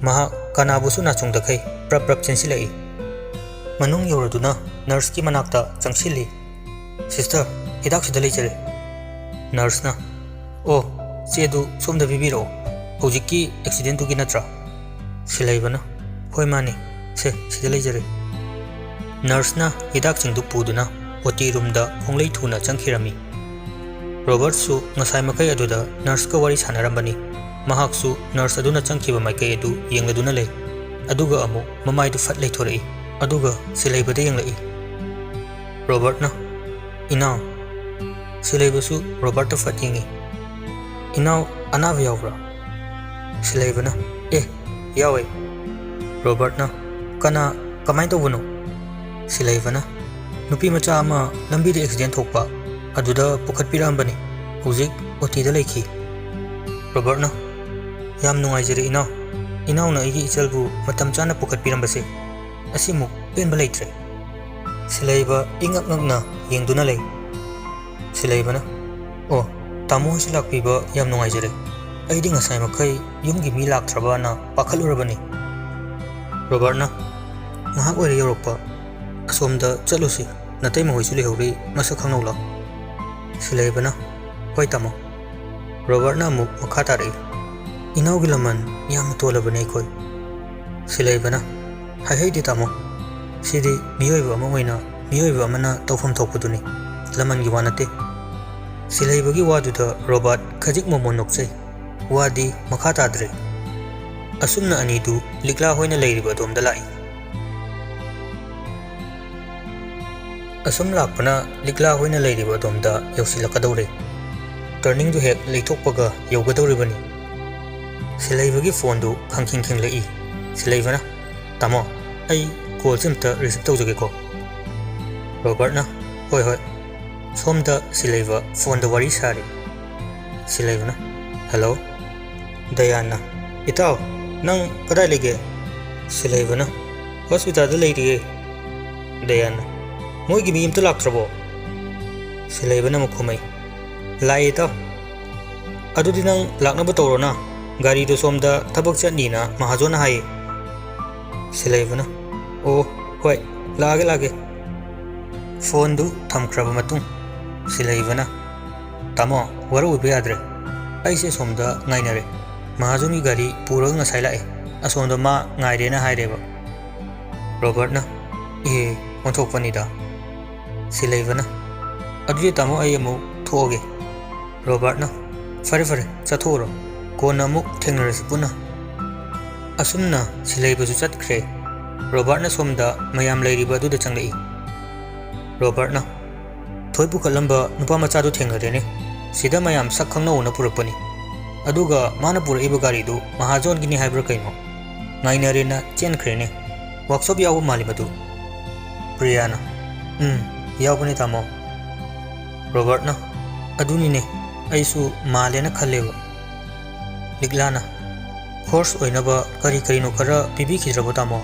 ꯃꯍꯥꯛ ꯀꯅꯥꯕꯨꯁꯨ ꯅꯥꯆꯣꯡꯗꯈꯩ ꯄ꯭ꯔꯞ ꯄ꯭ꯔꯞ ꯆꯦꯟꯁꯤꯜꯂꯛꯏ꯫ ꯃꯅꯨꯡ ꯌꯧꯔꯗꯨꯅ ꯅꯔꯁꯀꯤ ꯃꯅꯥꯛꯇ ꯆꯪꯁꯤꯜꯂꯤ꯫ "ꯁꯤꯁꯇꯔ, ꯍꯤꯗꯥꯛꯁꯤꯗ ꯂꯩꯖꯔꯦ꯫" ꯅꯔꯁꯅ, "ꯑꯣ, ꯆꯦꯗꯨ ꯁꯣꯝꯗ ꯄꯤꯕꯤꯔꯛꯑꯣ꯫ ꯍꯧꯖꯤꯛꯀꯤ ꯑꯦꯛꯁꯤꯗꯦꯟꯗꯨꯒꯤ ꯅꯠꯇ꯭ꯔꯥ?" ꯁꯤꯜꯍꯩꯕꯅ, "ꯍꯣꯏ, ꯃꯥꯅꯤ꯫ ꯁꯦ, ꯁꯤꯗ ꯂꯩꯖꯔꯦ꯫" ꯅꯔꯁꯅ ꯍꯤꯗꯥꯛꯁꯤꯡꯗꯨ ꯄꯨꯗꯨꯅ ꯑꯣ ꯇꯤ ꯔꯨꯝꯗ ꯈꯣꯡꯂꯩ ꯊꯨꯅ ꯆꯪꯈꯤꯔꯝꯃꯤ꯫ ꯔꯣꯕꯔꯠꯁꯨ ꯉꯁꯥꯏ ꯃꯈꯩ ꯑꯗꯨꯗ ꯅꯔꯁꯀ ꯋꯥꯔꯤ ꯁꯥꯟꯅꯔꯝꯕꯅꯤ꯫ ꯃꯍꯥꯛꯁꯨ ꯅꯔꯁ ꯑꯗꯨꯅ ꯆꯪꯈꯤꯕ ꯃꯥꯏꯀꯩ ꯑꯗꯨ ꯌꯦꯡꯂꯗꯨꯅ ꯂꯩ꯫ ꯑꯗꯨꯒ ꯑꯃꯨꯛ ꯃꯃꯥꯏꯗꯨ ꯐꯠ ꯂꯩꯊꯣꯔꯛꯏ꯫ ꯑꯗꯨꯒ ꯁꯤꯜꯍꯩꯕꯗ ꯌꯦꯡꯂꯛꯏ꯫ ꯔꯣꯕꯔꯠꯅ, "ꯏꯅꯥꯎ꯫" ꯁꯤꯜꯍꯩꯕꯁꯨ ꯔꯣꯕꯔꯠꯇ ꯐꯠ ꯌꯦꯡꯉꯤ꯫ "ꯏꯅꯥꯎ, ꯑꯅꯥꯕ ꯌꯥꯎꯕ꯭ꯔꯥ?" ꯁꯤꯜꯍꯩꯕꯅ, "ꯑꯦ, ꯌꯥꯎꯋꯦ꯫" ꯔꯣꯕꯔꯠꯅ, "ꯀꯅꯥ, ꯀꯃꯥꯏꯅ ꯇꯧꯕꯅꯣ?" ꯁꯤꯜꯍꯩꯕꯅ, "ꯅꯨꯄꯤ ꯃꯆꯥ ꯑꯃ ꯂꯝꯕꯤꯗ ꯑꯦꯛꯁꯤꯗꯦꯟ ꯊꯣꯛꯄ, ꯑꯗꯨꯗ ꯄꯨꯈꯠꯄꯤꯔꯛꯑꯝꯕꯅꯤ꯫ ꯍꯧꯖꯤꯛ ꯑꯣ ꯇꯤꯗ ꯂꯩꯈꯤ꯫" ꯔꯣꯕꯔꯠꯅ, "ꯌꯥꯝ ꯅꯨꯡꯉꯥꯏꯖꯔꯦ ꯏꯅꯥꯎ꯫ ꯏꯅꯥꯎꯅ ꯑꯩꯒꯤ ꯏꯆꯜꯕꯨ ꯃꯇꯝ ꯆꯥꯅ ꯄꯨꯈꯠꯄꯤꯔꯝꯕꯁꯦ꯫ ꯑꯁꯤꯃꯨꯛ ꯄꯦꯟꯕ ꯂꯩꯇ꯭ꯔꯦ꯫" ꯁꯤꯜꯍꯩꯕ ꯏꯉꯛ ꯉꯛꯅ ꯌꯦꯡꯗꯨꯅ ꯂꯩ꯫ ꯁꯤꯜꯍꯩꯕꯅ, "ꯑꯣ, ꯇꯥꯃꯣ ꯍꯣꯏꯁꯨ ꯂꯥꯛꯄꯤꯕ ꯌꯥꯝ ꯅꯨꯡꯉꯥꯏꯖꯔꯦ꯫ ꯑꯩꯗꯤ ꯉꯁꯥꯏ ꯃꯈꯩ ꯌꯨꯝꯒꯤ ꯃꯤ ꯂꯥꯛꯇ꯭ꯔꯕꯅ ꯄꯥꯈꯠꯂꯨꯔꯕꯅꯤ꯫" ꯔꯣꯕꯔꯠꯅ, "ꯉꯥꯏꯍꯥꯛ ꯑꯣꯏꯔꯦ ꯌꯧꯔꯛꯄ꯫ ꯑꯁꯣꯝꯗ ꯆꯠꯂꯨꯁꯤ, ꯅꯇꯩꯃ ꯍꯣꯏꯁꯨ ꯂꯩꯍꯧꯔꯤ, ꯃꯁꯛ ꯈꯪꯍꯧ ꯂꯥꯎ꯫" ꯁꯤꯜꯍꯩꯕꯅ, "ꯍꯣꯏ ꯇꯥꯃꯣ"꯫ ꯔꯣꯕꯥꯔꯠꯅ ꯑꯃꯨꯛ ꯃꯈꯥ ꯇꯥꯔꯛꯏ, "ꯏꯅꯥꯎꯒꯤ ꯂꯃꯟ ꯌꯥꯝꯅ ꯇꯣꯜꯂꯕꯅꯤ ꯑꯩꯈꯣꯏ"꯫ ꯁꯤꯂꯩꯕꯅ, "ꯍꯥꯏꯍꯩꯗꯦ ꯇꯥꯃꯣ, ꯁꯤꯗꯤ ꯃꯤꯑꯣꯏꯕ ꯑꯃ ꯑꯣꯏꯅ ꯃꯤꯑꯣꯏꯕ ꯑꯃꯅ ꯇꯧꯐꯝ ꯊꯣꯛꯄꯗꯨꯅꯤ, ꯂꯃꯟꯒꯤ ꯋꯥ ꯅꯠꯇꯦ"꯫ ꯁꯤꯂꯩꯕꯒꯤ ꯋꯥꯗꯨꯗ ꯔꯣꯕꯥꯔꯠ ꯈꯖꯤꯛ ꯃꯣꯃꯣꯟ ꯅꯣꯛꯆꯩ꯫ ꯋꯥꯗꯤ ꯃꯈꯥ ꯇꯥꯗ꯭ꯔꯦ꯫ ꯑꯁꯨꯝꯅ ꯑꯅꯤꯗꯨ ꯂꯤꯛꯂꯥ ꯍꯣꯏꯅ ꯂꯩꯔꯤꯕ ꯑꯗꯣꯝꯗ ꯂꯥꯛꯏ꯫ ꯑꯁꯨꯝ ꯂꯥꯛꯄꯅ ꯂꯤꯛꯂꯥ ꯍꯣꯏꯅ ꯂꯩꯔꯤꯕ ꯑꯗꯣꯝꯗ ꯌꯧꯁꯤꯜꯂꯛꯀꯗꯧꯔꯦ꯫ ꯇꯔꯅꯤꯡꯗꯨ ꯍꯦꯛ ꯂꯩꯊꯣꯛꯄꯒ ꯌꯧꯒꯗꯧꯔꯤꯕꯅꯤ꯫ ꯁꯤꯂꯩꯕꯒꯤ ꯐꯣꯟꯗꯨ ꯈꯪꯈꯤꯡ ꯈꯤꯡꯂꯛꯏ꯫ ꯁꯤꯂꯩꯕꯅ, "ꯇꯥꯃꯣ, ꯑꯩ ꯀꯣꯜꯁꯤ ꯑꯝꯇ ꯔꯤꯁꯤꯞ ꯇꯧꯖꯒꯦꯀꯣ"꯫ ꯔꯣꯕꯥꯔꯠꯅ, "ꯍꯣꯏ, ꯍꯣꯏ"꯫ ꯁꯣꯝꯗ ꯁꯤꯂꯩꯕ ꯐꯣꯟꯗ ꯋꯥꯔꯤ ꯁꯥꯔꯤ꯫ ꯁꯤꯂꯩꯕꯅ, "ꯍꯜꯂꯣ"꯫ ꯗꯌꯥꯟꯅ, "ꯏꯇꯥꯎ, ꯅꯪ ꯀꯗꯥꯏ ꯂꯩꯒꯦ?" ꯁꯤꯂꯩꯕꯅ, "ꯍꯣꯁꯄꯤꯇꯥꯜꯗ ꯂꯩꯔꯤꯌꯦ"꯫ ꯗꯌꯥꯟꯅ, "ꯃꯣꯏꯒꯤ ꯃꯤ ꯑꯝꯇ ꯂꯥꯛꯇ꯭ꯔꯕꯣ?" ꯁꯤꯂꯩꯕꯅ ꯑꯃꯨꯛ ꯈꯨꯝꯃꯛꯏ, "ꯂꯥꯛꯑꯦ ꯏꯇꯥꯎ"꯫ "ꯑꯗꯨꯗꯤ ꯅꯪ ꯂꯥꯛꯅꯕ ꯇꯧꯔꯣꯅ, ꯒꯥꯔꯤꯗꯣ ꯁꯣꯝꯗ ꯊꯕꯛ ꯆꯠꯅꯤꯅ ꯃꯍꯥꯖꯣꯟꯅ ꯍꯥꯏꯌꯦ"꯫ ꯁꯤꯂꯩꯕꯅ, "ꯑꯣ, ꯍꯣꯏ, ꯂꯥꯛꯑꯒꯦ, ꯂꯥꯛꯑꯒꯦ"꯫ ꯐꯣꯟꯗꯨ ꯊꯝꯈ꯭ꯔꯕ ꯃꯇꯨꯡ, ꯁꯤꯂꯩꯕꯅ, "ꯇꯥꯃꯣ, ꯋꯥꯔꯧꯕꯤꯕ ꯌꯥꯗ꯭ꯔꯦ꯫ ꯑꯩꯁꯦ ꯁꯣꯝꯗ ꯉꯥꯏꯅꯔꯦ꯫ ꯃꯍꯥꯖꯣꯟꯒꯤ ꯒꯥꯔꯤ ꯄꯨꯔꯒ ꯉꯁꯥꯏ ꯂꯥꯛꯑꯦ꯫ ꯑꯁꯣꯝꯗ ꯃꯥ ꯉꯥꯏꯔꯦꯅ ꯍꯥꯏꯔꯦꯕ"꯫ ꯔꯣꯕꯥꯔꯠꯅ, "ꯏꯍꯦ, ꯑꯣꯟꯊꯣꯛꯄꯅꯤꯗ"꯫ ꯁꯤꯂꯩꯕꯅ, "ꯑꯗꯨꯗꯤ ꯇꯥꯃꯣ, ꯑꯩ ꯑꯃꯨꯛ ꯊꯣꯛꯑꯒꯦ"꯫ ꯔꯣꯕꯥꯔꯠꯅ, "ꯐꯔꯦ, ꯐꯔꯦ, ꯆꯠꯊꯣꯛꯎꯔꯣ꯫ ꯀꯣꯟꯅ ꯑꯃꯨꯛ ꯊꯦꯡꯅꯔꯁꯤ ꯄꯨꯟꯅ"꯫ ꯑꯁꯨꯝꯅ ꯁꯤꯂꯩꯕꯁꯨ ꯆꯠꯈ꯭ꯔꯦ꯫ ꯔꯣꯕꯥꯔꯠꯅ ꯁꯣꯝꯗ ꯃꯌꯥꯝ ꯂꯩꯔꯤꯕ ꯑꯗꯨꯗ ꯆꯪꯂꯛꯏ꯫ ꯔꯣꯕꯥꯔꯠꯅ, "ꯊꯣꯏ ꯄꯨꯈꯠꯂꯝꯕ ꯅꯨꯄꯥ ꯃꯆꯥꯗꯨ ꯊꯦꯡꯅꯔꯦꯅꯦ꯫ ꯁꯤꯗ ꯃꯌꯥꯝ ꯁꯛ ꯈꯪꯅꯧꯅ ꯄꯨꯔꯛꯄꯅꯤ꯫ ꯑꯗꯨꯒ ꯃꯥꯅ ꯄꯨꯔꯛꯏꯕ ꯒꯥꯔꯤꯗꯨ ꯃꯍꯥꯖꯣꯟꯒꯤꯅꯤ ꯍꯥꯏꯕ꯭ꯔꯥ ꯀꯩꯅꯣ? ꯉꯥꯏꯅꯔꯦꯅ ꯆꯦꯟꯈ꯭ꯔꯦꯅꯦ꯫ ꯋꯥꯛꯁꯣꯞ ꯌꯥꯎꯕ ꯃꯥꯜꯂꯤ ꯃꯗꯨ"꯫ ꯄ꯭ꯔꯤꯌꯥꯅ, "ꯎꯝ, ꯌꯥꯎꯕꯅꯤ ꯇꯥꯃꯣ"꯫ ꯔꯣꯕꯥꯔꯠꯅ, "ꯑꯗꯨꯅꯤꯅꯦ, ꯑꯩꯁꯨ ꯃꯥꯜꯂꯦꯅ ꯈꯜꯂꯦꯕ"꯫ ꯂꯤꯛꯂꯥꯅ, "ꯍꯣꯔꯁ ꯑꯣꯏꯅꯕ ꯀꯔꯤ ꯀꯔꯤꯅꯣ ꯈꯔ ꯄꯤꯕꯤꯈꯤꯗ꯭ꯔꯕꯣ ꯇꯥꯃꯣ?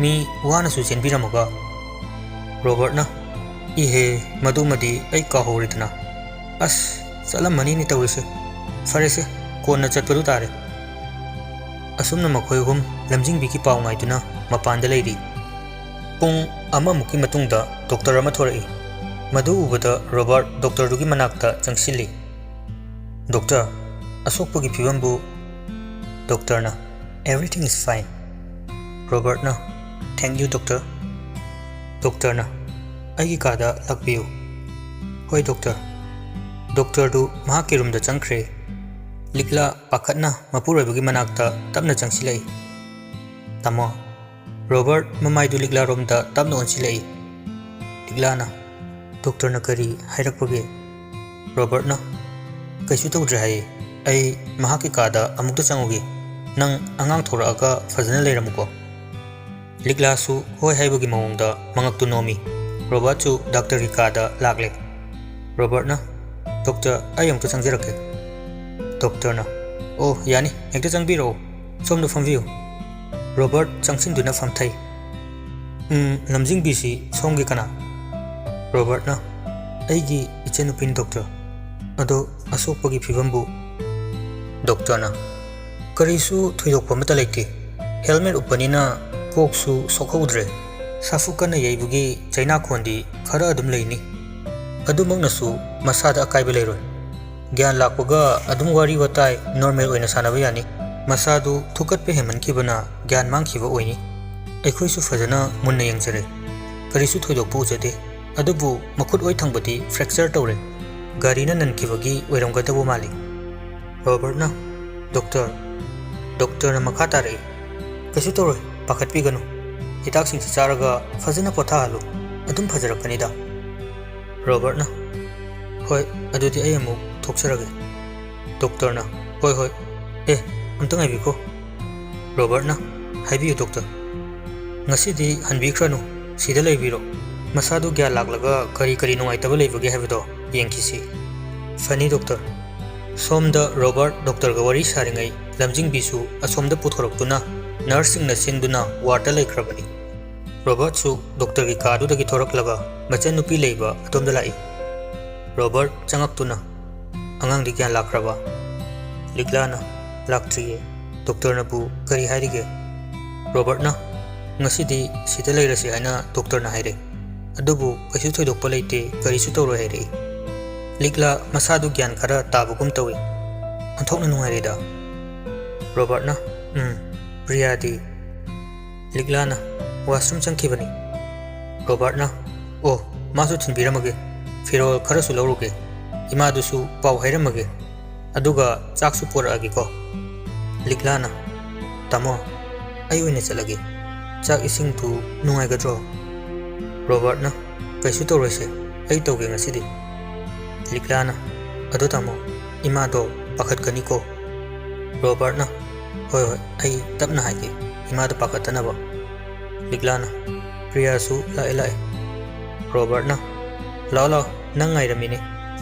ꯃꯤ ꯋꯥꯅꯁꯨ ꯆꯦꯟꯕꯤꯔꯝꯃꯒ"꯫ ꯔꯣꯕꯥꯔꯠꯅ, "ꯏꯍꯦ, ꯃꯗꯨꯃꯗꯤ ꯑꯩ ꯀꯥꯎꯍꯧꯔꯦꯗꯅ꯫ ꯑꯁ, ꯆꯠꯂꯝꯃꯅꯤꯅꯦ ꯇꯧꯔꯤꯁꯦ꯫ ꯐꯔꯦꯁꯦ, ꯀꯣꯟꯅ ꯆꯠꯄꯗꯨ ꯇꯥꯔꯦ"꯫ ꯑꯁꯨꯝꯅ ꯃꯈꯣꯏ ꯑꯍꯨꯝ ꯂꯝꯖꯤꯡꯕꯤꯒꯤ ꯄꯥꯎ ꯉꯥꯏꯗꯨꯅ ꯃꯄꯥꯟꯗ ꯂꯩꯔꯤ꯫ ꯄꯨꯡ ꯑꯃꯃꯨꯛꯀꯤ ꯃꯇꯨꯡꯗ ꯗꯣꯛꯇꯔ ꯑꯃ ꯊꯣꯔꯛꯏ꯫ ꯃꯗꯨ ꯎꯕꯗ ꯔꯣꯕꯥꯔꯠ ꯗꯣꯛꯇꯔꯗꯨꯒꯤ ꯃꯅꯥꯛꯇ ꯆꯪꯁꯤꯜꯂꯤ꯫ "ꯗꯣꯛꯇꯔ, ꯑꯁꯣꯛꯄꯒꯤ ꯐꯤꯕꯝꯕꯨ?" ꯗꯣꯛꯇꯔꯅ, "Everything is fine." ꯔꯣꯕꯔꯠꯅ, "Thank you, doctor." ꯗꯣꯛꯇꯔꯅ, "ꯑꯩꯒꯤ ꯀꯥꯗ ꯂꯥꯛꯄꯤꯌꯨ꯫" "ꯍꯣꯏ, ꯗꯣꯛꯇꯔ꯫" ꯗꯣꯛꯇꯔꯗꯨ ꯃꯍꯥꯛꯀꯤ ꯔꯨꯝꯗ ꯆꯪꯈ꯭ꯔꯦ꯫ ꯂꯤꯛꯂꯥ ꯄꯥꯈꯠꯅ ꯃꯄꯨꯔꯣꯏꯕꯒꯤ ꯃꯅꯥꯛꯇ ꯇꯞꯅ ꯆꯪꯁꯤꯜꯂꯛꯏ꯫ "ꯇꯥꯃꯣ꯫" ꯔꯣꯕꯔꯠ ꯃꯃꯥꯏꯗꯨ ꯂꯤꯛꯂꯥꯔꯣꯝꯗ ꯇꯞꯅ ꯑꯣꯟꯁꯤꯜꯂꯛꯏ꯫ ꯂꯤꯛꯂꯥꯅ, "ꯗꯣꯛꯇꯔꯅ ꯀꯔꯤ ꯍꯥꯏꯔꯛꯄꯒꯦ?" ꯔꯣꯕꯔꯠꯅ, "ꯀꯩꯁꯨ ꯇꯧꯗ꯭ꯔꯦ ꯍꯥꯏꯌꯦ꯫ ꯑꯩ ꯃꯍꯥꯛꯀꯤ ꯀꯥꯗ ꯑꯃꯨꯛꯇ ꯆꯪꯉꯨꯒꯦ꯫ ꯅꯪ ꯑꯉꯥꯡ ꯊꯣꯔꯛꯑꯒ ꯐꯖꯅ ꯂꯩꯔꯝꯃꯨꯀꯣ꯫" ꯂꯤꯛꯂꯥꯁꯨ ꯍꯣꯏ ꯍꯥꯏꯕꯒꯤ ꯃꯑꯣꯡꯗ ꯃꯉꯛꯇꯨ ꯅꯣꯝꯃꯤ꯫ ꯔꯣꯕꯔꯠꯁꯨ ꯗꯥꯛꯇꯔꯒꯤ ꯀꯥꯗ ꯂꯥꯛꯂꯦ꯫ ꯔꯣꯕꯔꯠꯅ, "ꯗꯣꯛꯇꯔ, ꯑꯩ ꯑꯃꯨꯛꯇ ꯆꯪꯖꯔꯛꯀꯦ꯫" ꯗꯣꯛꯇꯔꯅ, "ꯑꯣ, ꯌꯥꯅꯤ, ꯍꯦꯛꯇ ꯆꯪꯕꯤꯔꯛꯑꯣ꯫ ꯁꯣꯝꯗ ꯐꯝꯕꯤꯌꯨ꯫" ꯔꯣꯕꯔꯠ ꯆꯪꯁꯤꯟꯗꯨꯅ ꯐꯝꯊꯩ꯫ "ꯎꯝ, ꯂꯝꯖꯤꯡꯕꯤꯁꯤ ꯁꯣꯝꯒꯤ ꯀꯅꯥ?" ꯔꯣꯕꯔꯠꯅ, "ꯑꯩꯒꯤ ꯏꯆꯟꯅꯨꯄꯤꯅꯤ, ꯗꯣꯛꯇꯔ꯫ ꯑꯗꯣ ꯑꯁꯣꯛꯄꯒꯤ ꯐꯤꯕꯝꯕꯨ?" ꯗꯣꯛꯇꯔꯅ, "ꯀꯔꯤꯁꯨ ꯊꯣꯏꯗꯣꯛꯄ ꯑꯃꯠꯇ ꯂꯩꯇꯦ꯫ ꯍꯦꯜꯃꯦꯠ ꯎꯞꯄꯅꯤꯅ ꯀꯣꯛꯁꯨ ꯁꯣꯛꯍꯧꯗ꯭ꯔꯦ꯫ ꯁꯥꯐꯨ ꯀꯟꯅ ꯌꯩꯕꯒꯤ ꯆꯩꯅꯥꯈꯣꯟꯗꯤ ꯈꯔ ꯑꯗꯨꯝ ꯂꯩꯅꯤ꯫ ꯑꯗꯨꯃꯛꯅꯁꯨ ꯃꯁꯥꯗ ꯑꯀꯥꯏꯕ ꯂꯩꯔꯣꯏ꯫ ꯒ꯭ꯌꯥꯟ ꯂꯥꯛꯄꯒ ꯑꯗꯨꯝ ꯋꯥꯔꯤ ꯋꯥꯇꯥꯏ ꯅꯣꯔꯃꯦꯜ ꯑꯣꯏꯅ ꯁꯥꯟꯅꯕ ꯌꯥꯅꯤ꯫ ꯃꯁꯥꯗꯨ ꯊꯨꯀꯠꯄ ꯍꯦꯟꯃꯟꯈꯤꯕꯅ ꯒ꯭ꯌꯥꯟ ꯃꯥꯡꯈꯤꯕ ꯑꯣꯏꯅꯤ꯫ ꯑꯩꯈꯣꯏꯁꯨ ꯐꯖꯅ ꯃꯨꯟꯅ ꯌꯦꯡꯖꯔꯦ꯫ ꯀꯔꯤꯁꯨ ꯊꯣꯏꯗꯣꯛꯄ ꯎꯖꯗꯦ꯫ ꯑꯗꯨꯕꯨ ꯃꯈꯨꯠ ꯑꯣꯏ ꯊꯪꯕꯗꯤ ꯐ꯭ꯔꯦꯛꯆꯔ ꯇꯧꯔꯦ꯫ ꯒꯥꯔꯤꯅ ꯅꯟꯈꯤꯕꯒꯤ ꯑꯣꯏꯔꯝꯒꯗꯕ ꯃꯥꯜꯂꯤ꯫" ꯔꯣꯕꯔꯠꯅ, "ꯗꯣꯛꯇꯔ꯫" ꯗꯣꯛꯇꯔꯅ ꯃꯈꯥ ꯇꯥꯔꯛꯏ, "ꯀꯩꯁꯨ ꯇꯧꯔꯣꯏ, ꯄꯥꯈꯠꯄꯤꯒꯅꯨ꯫ ꯍꯤꯗꯥꯛꯁꯤꯡꯁꯤ ꯆꯥꯔꯒ ꯐꯖꯅ ꯄꯣꯊꯥꯍꯜꯂꯨ꯫ ꯑꯗꯨꯝ ꯐꯖꯔꯛꯀꯅꯤꯗ꯫" ꯔꯣꯕꯔꯠꯅ, "ꯍꯣꯏ, ꯑꯗꯨꯗꯤ ꯑꯩ ꯑꯃꯨꯛ ꯊꯣꯛꯆꯔꯒꯦ꯫" ꯗꯣꯛꯇꯔꯅ, "ꯍꯣꯏ, ꯍꯣꯏ꯫ ꯑꯦ, ꯑꯝꯇ ꯉꯥꯏꯕꯤꯈꯣ꯫" ꯔꯣꯕꯔꯠꯅ, "ꯍꯥꯏꯕꯤꯌꯨ, ꯗꯣꯛꯇꯔ꯫" "ꯉꯁꯤꯗꯤ ꯍꯟꯕꯤꯈ꯭ꯔꯅꯨ, ꯁꯤꯗ ꯂꯩꯕꯤꯔꯣ꯫ ꯃꯁꯥꯗꯨ ꯒ꯭ꯌꯥꯟ ꯂꯥꯛꯂꯒ ꯀꯔꯤ ꯀꯔꯤ ꯅꯨꯡꯉꯥꯏꯇꯕ ꯂꯩꯕꯒꯦ ꯍꯥꯏꯕꯗꯣ ꯌꯦꯡꯈꯤꯁꯤ꯫" "ꯐꯅꯤ, ꯗꯣꯛꯇꯔ꯫" ꯁꯣꯝꯗ ꯔꯣꯕꯔꯠ ꯗꯣꯛꯇꯔꯒ ꯋꯥꯔꯤ ꯁꯥꯔꯤꯉꯩ, ꯂꯝꯖꯤꯡꯕꯤꯁꯨ ꯑꯁꯣꯝꯗ ꯄꯨꯊꯣꯔꯛꯇꯨꯅ ꯅꯔꯁꯁꯤꯡꯅ ꯁꯤꯟꯗꯨꯅ ꯋꯥꯔꯗꯇ ꯂꯩꯈ꯭ꯔꯕꯅꯤ꯫ ꯔꯣꯕꯔꯠꯁꯨ ꯗꯣꯛꯇꯔꯒꯤ ꯀꯥꯗꯨꯗꯒꯤ ꯊꯣꯔꯛꯂꯒ ꯃꯆꯟꯅꯨꯄꯤ ꯂꯩꯕ ꯑꯗꯣꯝꯗ ꯂꯥꯛꯏ꯫ ꯔꯣꯕꯔꯠ ꯆꯪꯉꯛꯇꯨꯅ, "ꯑꯉꯥꯡꯗꯤ ꯒ꯭ꯌꯥꯟ ꯂꯥꯛꯈ꯭ꯔꯕ?" ꯂꯤꯛꯂꯥꯅ, "ꯂꯥꯛꯇ꯭ꯔꯤꯌꯦ꯫ ꯗꯣꯛꯇꯔꯅꯕꯨ ꯀꯔꯤ ꯍꯥꯏꯔꯤꯒꯦ?" ꯔꯣꯕꯔꯠꯅ, "ꯉꯁꯤꯗꯤ ꯁꯤꯗ ꯂꯩꯔꯁꯤ ꯍꯥꯏꯅ ꯗꯣꯛꯇꯔꯅ ꯍꯥꯏꯔꯦ꯫ ꯑꯗꯨꯕꯨ ꯀꯩꯁꯨ ꯊꯣꯏꯗꯣꯛꯄ ꯂꯩꯇꯦ, ꯀꯔꯤꯁꯨ ꯇꯧꯔꯣꯏ ꯍꯥꯏꯔꯛꯏ꯫" ꯂꯤꯛꯂꯥ ꯃꯁꯥꯗꯨ ꯒ꯭ꯌꯥꯟ ꯈꯔ ꯇꯥꯕꯒꯨꯝ ꯇꯧꯏ꯫ "ꯑꯣꯟꯊꯣꯛꯅ ꯅꯨꯡꯉꯥꯏꯔꯦꯗ꯫" ꯔꯣꯕꯥꯔꯠꯅ, "ꯎꯝ, ꯄ꯭ꯔꯤꯌꯥꯗꯤ?" ꯂꯤꯛꯂꯥꯅ, "ꯋꯥꯁꯔꯨꯝ ꯆꯪꯈꯤꯕꯅꯤ꯫" ꯔꯣꯕꯥꯔꯠꯅ, "ꯑꯣ, ꯃꯥꯁꯨ ꯊꯤꯟꯕꯤꯔꯝꯃꯒꯦ꯫ ꯐꯤꯔꯣꯜ ꯈꯔꯁꯨ ꯂꯧꯔꯨꯒꯦ꯫ ꯏꯃꯥꯗꯨꯁꯨ ꯄꯥꯎ ꯍꯥꯏꯔꯝꯃꯒꯦ꯫ ꯑꯗꯨꯒ ꯆꯥꯛꯁꯨ ꯄꯨꯔꯛꯑꯒꯦꯀꯣ꯫" ꯂꯤꯛꯂꯥꯅ, "ꯇꯥꯃꯣ, ꯑꯩ ꯑꯣꯏꯅ ꯆꯠꯂꯒꯦ꯫ ꯆꯥꯛ ꯏꯁꯤꯡꯗꯨ ꯅꯨꯡꯉꯥꯏꯒꯗ꯭ꯔꯣ?" ꯔꯣꯕꯥꯔꯠꯅ, "ꯀꯩꯁꯨ ꯇꯧꯔꯣꯏꯁꯦ, ꯑꯩ ꯇꯧꯒꯦ ꯉꯁꯤꯗꯤ꯫" ꯂꯤꯛꯂꯥꯅ, "ꯑꯗꯣ ꯇꯥꯃꯣ, ꯏꯃꯥꯗꯣ ꯄꯥꯈꯠꯀꯅꯤꯀꯣ꯫" ꯔꯣꯕꯥꯔꯠꯅ, "ꯍꯣꯏ, ꯍꯣꯏ, ꯑꯩ ꯇꯞꯅ ꯍꯥꯏꯒꯦ, ꯏꯃꯥꯗꯣ ꯄꯥꯈꯠꯇꯅꯕ꯫" ꯂꯤꯛꯂꯥꯅ, "ꯄ꯭ꯔꯤꯌꯥꯁꯨ ꯂꯥꯛꯑꯦ, ꯂꯥꯛꯑꯦ꯫" ꯔꯣꯕꯥꯔꯠꯅ, "ꯂꯥꯛꯑꯣ, ꯂꯥꯛꯑꯣ, ꯅꯪ ꯉꯥꯏꯔꯝꯃꯤꯅꯦ꯫"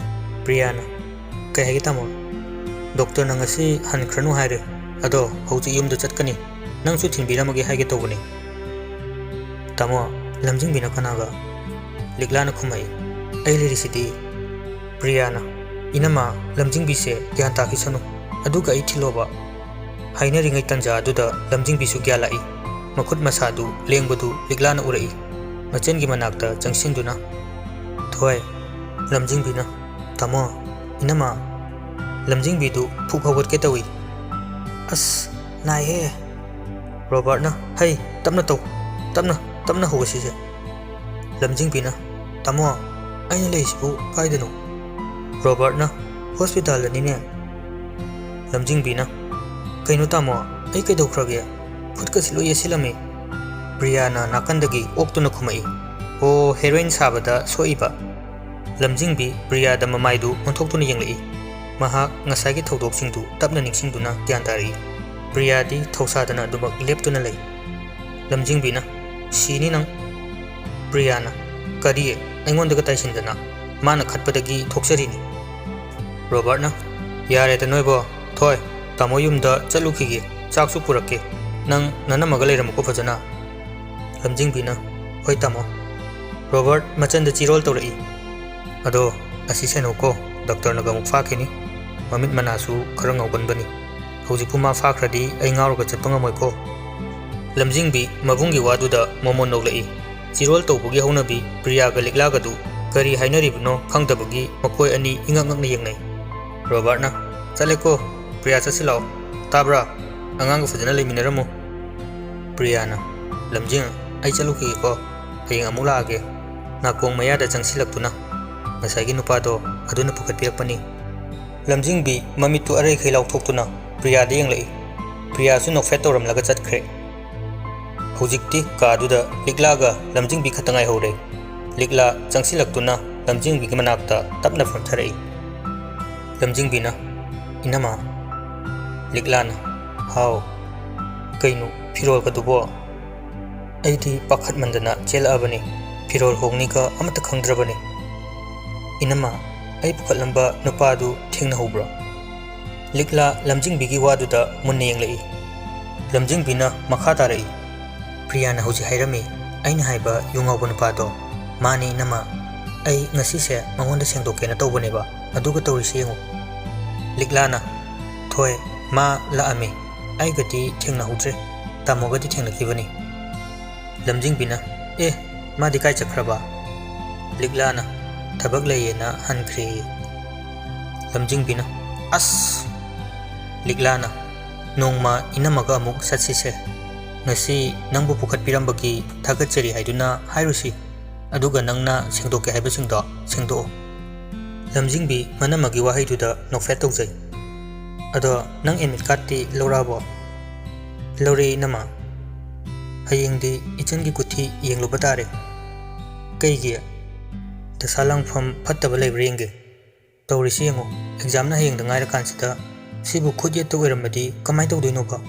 ꯄ꯭ꯔꯤꯌꯥꯅ, "ꯀꯩ ꯍꯥꯏꯒꯦ ꯇꯥꯃꯣ? ꯗꯣꯛꯇꯔꯅ ꯉꯁꯤ ꯍꯟꯈ꯭ꯔꯅꯨ ꯍꯥꯏꯔꯦ, ꯑꯗꯣ ꯍꯧꯖꯤꯛ ꯌꯨꯝꯗ ꯆꯠꯀꯅꯤ꯫ ꯅꯪꯁꯨ ꯊꯤꯟꯕꯤꯔꯝꯃꯒꯦ ꯍꯥꯏꯒꯦ ꯇꯧꯕꯅꯤ꯫" "ꯇꯥꯃꯣ, ꯂꯝꯖꯤꯡꯕꯤꯅ ꯀꯅꯥꯒ?" ꯂꯤꯛꯂꯥꯅ ꯈꯨꯝꯃꯛꯏ, "ꯑꯩ ꯂꯩꯔꯤꯁꯤꯗꯤ꯫" ꯄ꯭ꯔꯤꯌꯥꯅ, "ꯏꯅꯝꯃ, ꯂꯝꯖꯤꯡꯕꯤꯁꯦ ꯒ꯭ꯌꯥꯟ ꯇꯥꯈꯤꯁꯅꯨ, ꯑꯗꯨꯒ ꯑꯩ ꯊꯤꯜꯂꯣꯕ?" ꯍꯥꯏꯅꯔꯤꯉꯩ ꯇꯟꯖꯥ ꯑꯗꯨꯗ ꯂꯝꯖꯤꯡꯕꯤꯁꯨ ꯒ꯭ꯌꯥꯟ ꯂꯥꯛꯏ꯫ ꯃꯈꯨꯠ ꯃꯁꯥꯗꯨ ꯂꯦꯡꯕꯗꯨ ꯂꯤꯛꯂꯥꯅ ꯎꯔꯛꯏ꯫ ꯃꯆꯟꯒꯤ ꯃꯅꯥꯛꯇ ꯆꯪꯁꯤꯟꯗꯨꯅ, "ꯊꯣꯏ꯫" ꯂꯝꯖꯤꯡꯕꯤꯅ, "ꯇꯥꯃꯣ, ꯏꯅꯝꯃ꯫" ꯂꯝꯖꯤꯡꯕꯤꯗꯨ ꯐꯨꯛ ꯍꯧꯒꯠꯀꯦ ꯇꯧꯏ꯫ "ꯑꯁ, ꯅꯥꯏꯍꯦ꯫" ꯔꯣꯕꯥꯔꯠꯅ, "ꯍꯩ, ꯇꯞꯅ ꯇꯧ, ꯇꯞꯅ, ꯇꯞꯅ ꯍꯧꯒꯠꯁꯤꯁꯦ꯫" ꯂꯝꯖꯤꯡꯕꯤꯅ, "ꯇꯥꯃꯣ, ꯑꯩꯅ ꯂꯩꯁꯤꯕꯨ ꯀꯥꯏꯗꯅꯣ?" ꯔꯣꯕꯥꯔꯠꯅ, "ꯍꯣꯁꯄꯤꯇꯥꯜꯗꯅꯤꯅꯦ꯫" ꯂꯝꯖꯤꯡꯕꯤꯅ, "ꯀꯩꯅꯣ ꯇꯥꯃꯣ, ꯑꯩ ꯀꯩꯗꯧꯈ꯭ꯔꯒꯦ? ꯈꯨꯠꯀꯁꯤ ꯂꯣꯏ ꯌꯦꯠꯁꯤꯜꯂꯝꯃꯤ꯫" ꯄ꯭ꯔꯤꯌꯥꯅ ꯅꯥꯀꯟꯗꯒꯤ ꯑꯣꯛꯇꯨꯅ ꯈꯨꯝꯃꯛꯏ, "ꯑꯣ, ꯍꯦꯔꯣꯏꯟ ꯁꯥꯕꯗ ꯁꯣꯛꯏꯕ꯫" ꯂꯝꯖꯤꯡꯕꯤ ꯄ꯭ꯔꯤꯌꯥꯗ ꯃꯃꯥꯏꯗꯨ ꯑꯣꯟꯊꯣꯛꯇꯨꯅ ꯌꯦꯡꯂꯛꯏ꯫ ꯃꯍꯥꯛ ꯉꯁꯥꯏꯒꯤ ꯊꯧꯗꯣꯛꯁꯤꯡꯗꯨ ꯇꯞꯅ ꯅꯤꯡꯁꯤꯡꯗꯨꯅ ꯒ꯭ꯌꯥꯟ ꯇꯥꯔꯛꯏ꯫ ꯄ꯭ꯔꯤꯌꯥꯗꯤ ꯊꯧꯁꯥꯗꯅ ꯑꯗꯨꯃꯛ ꯂꯦꯞꯇꯨꯅ ꯂꯩ꯫ ꯂꯝꯖꯤꯡꯕꯤꯅ, "ꯁꯤꯅꯤ ꯅꯪ꯫" ꯄ꯭ꯔꯤꯌꯥꯅ, "ꯀꯔꯤ? ꯑꯩꯉꯣꯟꯗꯒ ꯇꯥꯏꯁꯤꯟꯗꯅ? ꯃꯥꯅ ꯈꯠꯄꯗꯒꯤ ꯊꯣꯛꯆꯔꯤꯅꯤ꯫" ꯔꯣꯕꯥꯔꯠꯅ, "ꯌꯥꯔꯦꯗ ꯅꯣꯏꯕꯣ꯫ ꯊꯣꯏ, ꯇꯥꯃꯣ ꯌꯨꯝꯗ ꯆꯠꯂꯨꯈꯤꯒꯦ꯫ ꯆꯥꯛꯁꯨ ꯄꯨꯔꯛꯀꯦ꯫ ꯅꯪ ꯅꯅꯝꯃꯒ ꯂꯩꯔꯝꯃꯨꯀꯣ ꯐꯖꯅ꯫" ꯂꯝꯖꯤꯡꯕꯤꯅ, "ꯍꯣꯏ ꯇꯥꯃꯣ꯫" ꯔꯣꯕꯥꯔꯠ ꯃꯆꯟꯗ ꯆꯤꯔꯣꯜ ꯇꯧꯔꯛꯏ꯫ "ꯑꯗꯣ, ꯑꯁꯤ ꯁꯦꯟꯅꯧꯀꯣ, ꯗꯣꯛꯇꯔꯅꯒ ꯑꯃꯨꯛ ꯐꯥꯈꯤꯅꯤ꯫ ꯃꯃꯤꯠ ꯃꯅꯥꯁꯨ ꯈꯔ ꯉꯥꯎꯒꯟꯕꯅꯤ꯫ ꯍꯧꯖꯤꯛꯄꯨ ꯃꯥ ꯐꯥꯈ꯭ꯔꯗꯤ ꯑꯩ ꯉꯥꯎꯔꯒ ꯆꯠꯄ ꯉꯝꯃꯣꯏꯀꯣ꯫" ꯂꯝꯖꯤꯡꯕꯤ ꯃꯕꯨꯡꯒꯤ ꯋꯥꯗꯨꯗ ꯃꯣꯃꯣꯟ ꯅꯣꯛꯂꯛꯏ꯫ ꯆꯤꯔꯣꯜ ꯇꯧꯕꯒꯤ ꯍꯧꯅꯕꯤ ꯄ꯭ꯔꯤꯌꯥꯒ ꯂꯤꯛꯂꯥꯒꯗꯨ ꯀꯔꯤ ꯍꯥꯏꯅꯔꯤꯕꯅꯣ ꯈꯪꯗꯕꯒꯤ ꯃꯈꯣꯏ ꯑꯅꯤ ꯏꯉꯛ ꯉꯛꯅ ꯌꯦꯡꯅꯩ꯫ ꯔꯣꯕꯥꯔꯠꯅ, "ꯆꯠꯂꯦꯀꯣ, ꯄ꯭ꯔꯤꯌꯥ, ꯆꯠꯁꯤꯜꯂꯛꯑꯣ, ꯇꯥꯕ꯭ꯔꯥ? ꯑꯉꯥꯡꯒ ꯐꯖꯅ ꯂꯩꯃꯤꯟꯅꯔꯝꯃꯨ꯫" ꯄ꯭ꯔꯤꯌꯥꯅ, "ꯂꯝꯖꯤꯡ, ꯑꯩ ꯆꯠꯂꯨꯈꯤꯒꯦꯀꯣ, ꯍꯌꯦꯡ ꯑꯃꯨꯛ ꯂꯥꯛꯑꯒꯦ꯫" ꯅꯥꯀꯣꯡ ꯃꯌꯥꯗ ꯆꯪꯁꯤꯜꯂꯛꯇꯨꯅ, "ꯉꯁꯥꯏꯒꯤ ꯅꯨꯄꯥꯗꯣ ꯑꯗꯨꯅ ꯄꯨꯈꯠꯄꯤꯔꯛꯄꯅꯤ꯫" ꯂꯝꯖꯤꯡꯕꯤ ꯃꯃꯤꯠꯇꯨ ꯑꯔꯩꯈꯩ ꯂꯥꯎꯊꯣꯛꯇꯨꯅ ꯄ꯭ꯔꯤꯌꯥꯗ ꯌꯦꯡꯂꯛꯏ꯫ ꯄ꯭ꯔꯤꯌꯥꯁꯨ ꯅꯣꯛꯐꯦꯠ ꯇꯧꯔꯝꯂꯒ ꯆꯠꯈ꯭ꯔꯦ꯫ ꯍꯧꯖꯤꯛꯇꯤ ꯀꯥꯗꯨꯗ ꯂꯤꯛꯂꯥꯒ ꯂꯝꯖꯤꯡꯕꯤ ꯈꯛꯇ ꯉꯥꯏꯍꯧꯔꯦ꯫ ꯂꯤꯛꯂꯥ ꯆꯪꯁꯤꯜꯂꯛꯇꯨꯅ ꯂꯝꯖꯤꯡꯕꯤꯒꯤ ꯃꯅꯥꯛꯇ ꯇꯞꯅ ꯐꯝꯊꯔꯛꯏ꯫ ꯂꯝꯖꯤꯡꯕꯤꯅ, "ꯏꯅꯝꯃ꯫" ꯂꯤꯛꯂꯥꯅ, "ꯍꯥꯎ꯫ ꯀꯩꯅꯣ, ꯐꯤꯔꯣꯜꯒꯗꯨꯕꯣ?" "ꯑꯩꯗꯤ ꯄꯥꯈꯠꯃꯟꯗꯅ ꯆꯦꯜꯂꯛꯑꯕꯅꯤ꯫ ꯐꯤꯔꯣꯜ ꯍꯣꯡꯅꯤꯒ ꯑꯃꯠꯇ ꯈꯪꯗ꯭ꯔꯕꯅꯤ꯫" "ꯏꯅꯝꯃ, ꯑꯩ ꯄꯨꯈꯠꯂꯝꯕ ꯅꯨꯄꯥꯗꯨ ꯊꯦꯡꯅꯍꯧꯕ꯭ꯔꯣ?" ꯂꯤꯛꯂꯥ ꯂꯝꯖꯤꯡꯕꯤꯒꯤ ꯋꯥꯗꯨꯗ ꯃꯨꯟꯅ ꯌꯦꯡꯂꯛꯏ꯫ ꯂꯝꯖꯤꯡꯕꯤꯅ ꯃꯈꯥ ꯇꯥꯔꯛꯏ, "ꯄ꯭ꯔꯤꯌꯥꯅ ꯍꯧꯖꯤꯛ ꯍꯥꯏꯔꯝꯃꯤ, ꯑꯩꯅ ꯍꯥꯏꯕ ꯌꯨ ꯉꯥꯎꯕ ꯅꯨꯄꯥꯗꯣ꯫ ꯃꯥꯅꯤ, ꯏꯅꯝꯃ꯫ ꯑꯩ ꯉꯁꯤꯁꯦ ꯃꯉꯣꯟꯗ ꯁꯦꯡꯗꯣꯛꯀꯦꯅ ꯇꯧꯕꯅꯦꯕ, ꯑꯗꯨꯒ ꯇꯧꯔꯤꯁꯤ ꯌꯦꯡꯉꯨ꯫" ꯂꯤꯛꯂꯥꯅ, "ꯊꯣꯏ, ꯃꯥ ꯂꯥꯛꯑꯝꯃꯤ꯫ ꯑꯩꯒꯗꯤ ꯊꯦꯡꯅꯍꯧꯗ꯭ꯔꯦ꯫ ꯇꯥꯃꯣꯒꯗꯤ ꯊꯦꯡꯅꯈꯤꯕꯅꯤ꯫" ꯂꯝꯖꯤꯡꯕꯤꯅ, "ꯑꯦ, ꯃꯥꯗꯤ ꯀꯥꯏ ꯆꯠꯈ꯭ꯔꯕ?" ꯂꯤꯛꯂꯥꯅ, "ꯊꯕꯛ ꯂꯩꯌꯦꯅ ꯍꯟꯈ꯭ꯔꯦꯌꯦ꯫" ꯂꯝꯖꯤꯡꯕꯤꯅ, "ꯑꯁ!" ꯂꯤꯛꯂꯥꯅ, "ꯅꯣꯡꯃ ꯏꯅꯝꯃꯒ ꯑꯃꯨꯛ ꯆꯠꯁꯤꯁꯦ꯫ ꯉꯁꯤ ꯅꯪꯕꯨ ꯄꯨꯈꯠꯄꯤꯔꯝꯕꯒꯤ ꯊꯥꯒꯠꯆꯔꯤ ꯍꯥꯏꯗꯨꯅ ꯍꯥꯏꯔꯨꯁꯤ꯫ ꯑꯗꯨꯒ ꯅꯪꯅ ꯁꯦꯡꯗꯣꯛꯀꯦ ꯍꯥꯏꯕꯁꯤꯡꯗꯣ ꯁꯦꯡꯗꯣꯛꯑꯣ꯫" ꯂꯝꯖꯤꯡꯕꯤ ꯃꯅꯝꯃꯒꯤ ꯋꯥꯍꯩꯗꯨꯗ ꯅꯣꯛꯐꯦꯠ ꯇꯧꯖꯩ꯫ "ꯑꯗꯣ ꯅꯪ ꯑꯦꯗꯃꯤꯠ ꯀꯥꯔꯗꯇꯤ ꯂꯧꯔꯛꯑꯕꯣ?" "ꯂꯧꯔꯦ, ꯏꯅꯝꯃ꯫" "ꯍꯌꯦꯡꯗꯤ ꯏꯆꯟꯒꯤ ꯀꯨꯊꯤ ꯌꯦꯡꯂꯨꯕ ꯇꯥꯔꯦ꯫" "ꯀꯩꯒꯤ? ꯗꯁꯥ ꯂꯥꯡꯐꯝ ꯐꯠꯇꯕ ꯂꯩꯕ꯭ꯔꯥ ꯌꯦꯡꯒꯦ꯫" "ꯇꯧꯔꯤꯁꯤ ꯌꯦꯡꯉꯨ, ꯑꯦꯛꯖꯥꯝꯅ ꯍꯌꯦꯡꯗ ꯉꯥꯏꯔꯀꯥꯟꯁꯤꯗ ꯁꯤꯕꯨ ꯈꯨꯠ ꯌꯦꯠꯇ ꯑꯣꯏꯔꯝꯃꯗꯤ ꯀꯃꯥꯏꯅ ꯇꯧꯗꯣꯏꯅꯣꯕ?"